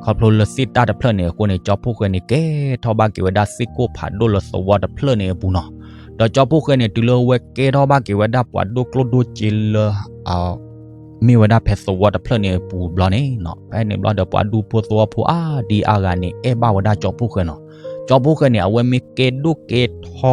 ခီဖျိလၢသ့ၣ်တၢ်တဖျၢၣ်န့ၣ်အဃိန့ၣ် ကၠီဖှိၣ်ဃဲန့ၣ် ကဲထီၣ်ဘၣ်က့ၤဝဲဒၣ်သ့ၣ်ခိၣ်ဖးဒိၣ်လၢသဝီတဖျၢၣ်န့ၣ်အပူၤနီၤ, ဒီးကၠီဖှိၣ်ဃဲန့ၣ် တုၤလၢအဝဲကဲထီၣ်ဘၣ်က့ၤဝဲဒၣ်ပှၤဒိၣ်ကျိၣ်ဒိၣ်စ့လၢ မ့ၢ်ဝဲဒၣ်ဖဲသဝီတဖျၢၣ်န့ၣ်အပူၤဘျီန့ၣ်နီၤ, ဖဲန့ၣ်ဘျီဒီးပှၤဒူဖိသဝီဖိအါဒံအါဂၤန့ၣ် အဲၣ်ဘၣ်ဝဲဒၣ်ကၠီဖှိၣ်ဃဲနီၤ, ကၠီဖှိၣ်ဃဲန့ၣ် အဝဲမ့ၢ်ကဲဒိၣ်ကဲထီ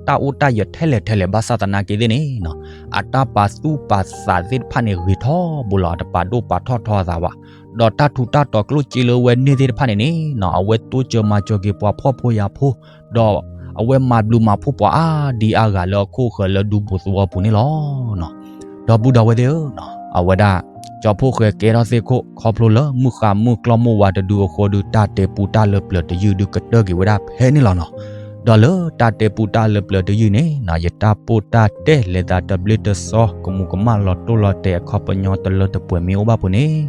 တၢ်အိၣ်တၢ်ယၢၤထဲလဲၣ်ထဲလဲၣ် ဘၣ်ဆၣ်သနာ်က့သ့ၣ်န့ၣ်နီၤ, အတၢ်ပာ်သူၣ်ပာ်သးသ့ၣ်တဖၣ်န့ၣ် ဂ့ၤထီဘိလီၤ တပာ်ဒိၣ်ပာ်ထီၣ်ထီအသးဘၣ်, ဒီးတၢ်ထူးတၢ်တီၤကျိၣ်စ့လၢအဝဲန့ၢ်သ့ၣ်တဖၣ်န့ၣ်န့ၣ်နီၤ, အဝဲတိစၢၤမၤစၢၤက့ၤပှၤဖှီၣ်ဖိယာ်ဖိ, ဒီးအဝဲမၤဘျုးမၤဖှိၣ်ပှၤအါဒံအါဂၤလၢအခိၣ်အဃၢၤလၢဒူပူၤသဝီပူၤန့ၣ်လီၤ. ဒီပုၢ်ဒီဝဲၢ်သ့ၣ်ဧၢ, အဝဲဒၣ် ကၠီဖှိၣ်ဃဲကဲထီၣ်သ့ၣ်ခိၣ် ခီဖျိလၢမုၣ်ဃါမုၣ်ကျီၢ်မိၢ်ဝါတဒုအဃိဒီး တၢ်တဲပူတၢ်လၢပျၢၤတယုၢ်ဒုးကတၢၢ်က့ၤဝဲဒၣ်ဖဲန့ၣ်လီၤနီၤ, ဒီးလၢတၢ်တဲပူတၢ်လၢပျၢၤတယုၢ်န့ၣ်နီၤ, ယတၢ်ပိၢ်တၢ်တဲလဲၤသးတဘျ့တစီ ကမူးကမၣ်လီၤတိၢ်လီၤတဲာ်အခီပညီတလၢတပှဲၤမ့ၢ်အိၣ်ဘၣ်ဖဲန့ၣ်,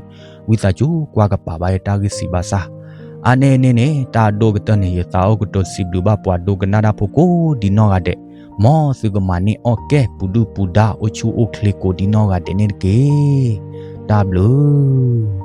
ဝံသးစူၤကွၢ်ကပၤဘၣ်ယတၢ်ဂ့ၢ်စံးဘၣ်ဆၣ်, အါန့ၢ်န့ၣ်န့ၣ် တၢ်ဒိၣ်ကတၢၢ်န့ၣ် ယသးအိၣ်ကတိၤစံးဘျုးဘၣ်ပှၤဒိကနၣ်တၢ်ဖိကိးဒ်နီၢ်ဂၤဒဲး, မ်သုကမၤန့ၢ်အီၣ်ကဲၣ်ပူၤဒုၣ်ပူၤဒါ အိၣ်ဆူၣ်အိၣ်ချ့ကိးဒ်နီၢ်ဂၤဒဲးန့ၣ်တက့ၢ်. တၢ်ဘျုး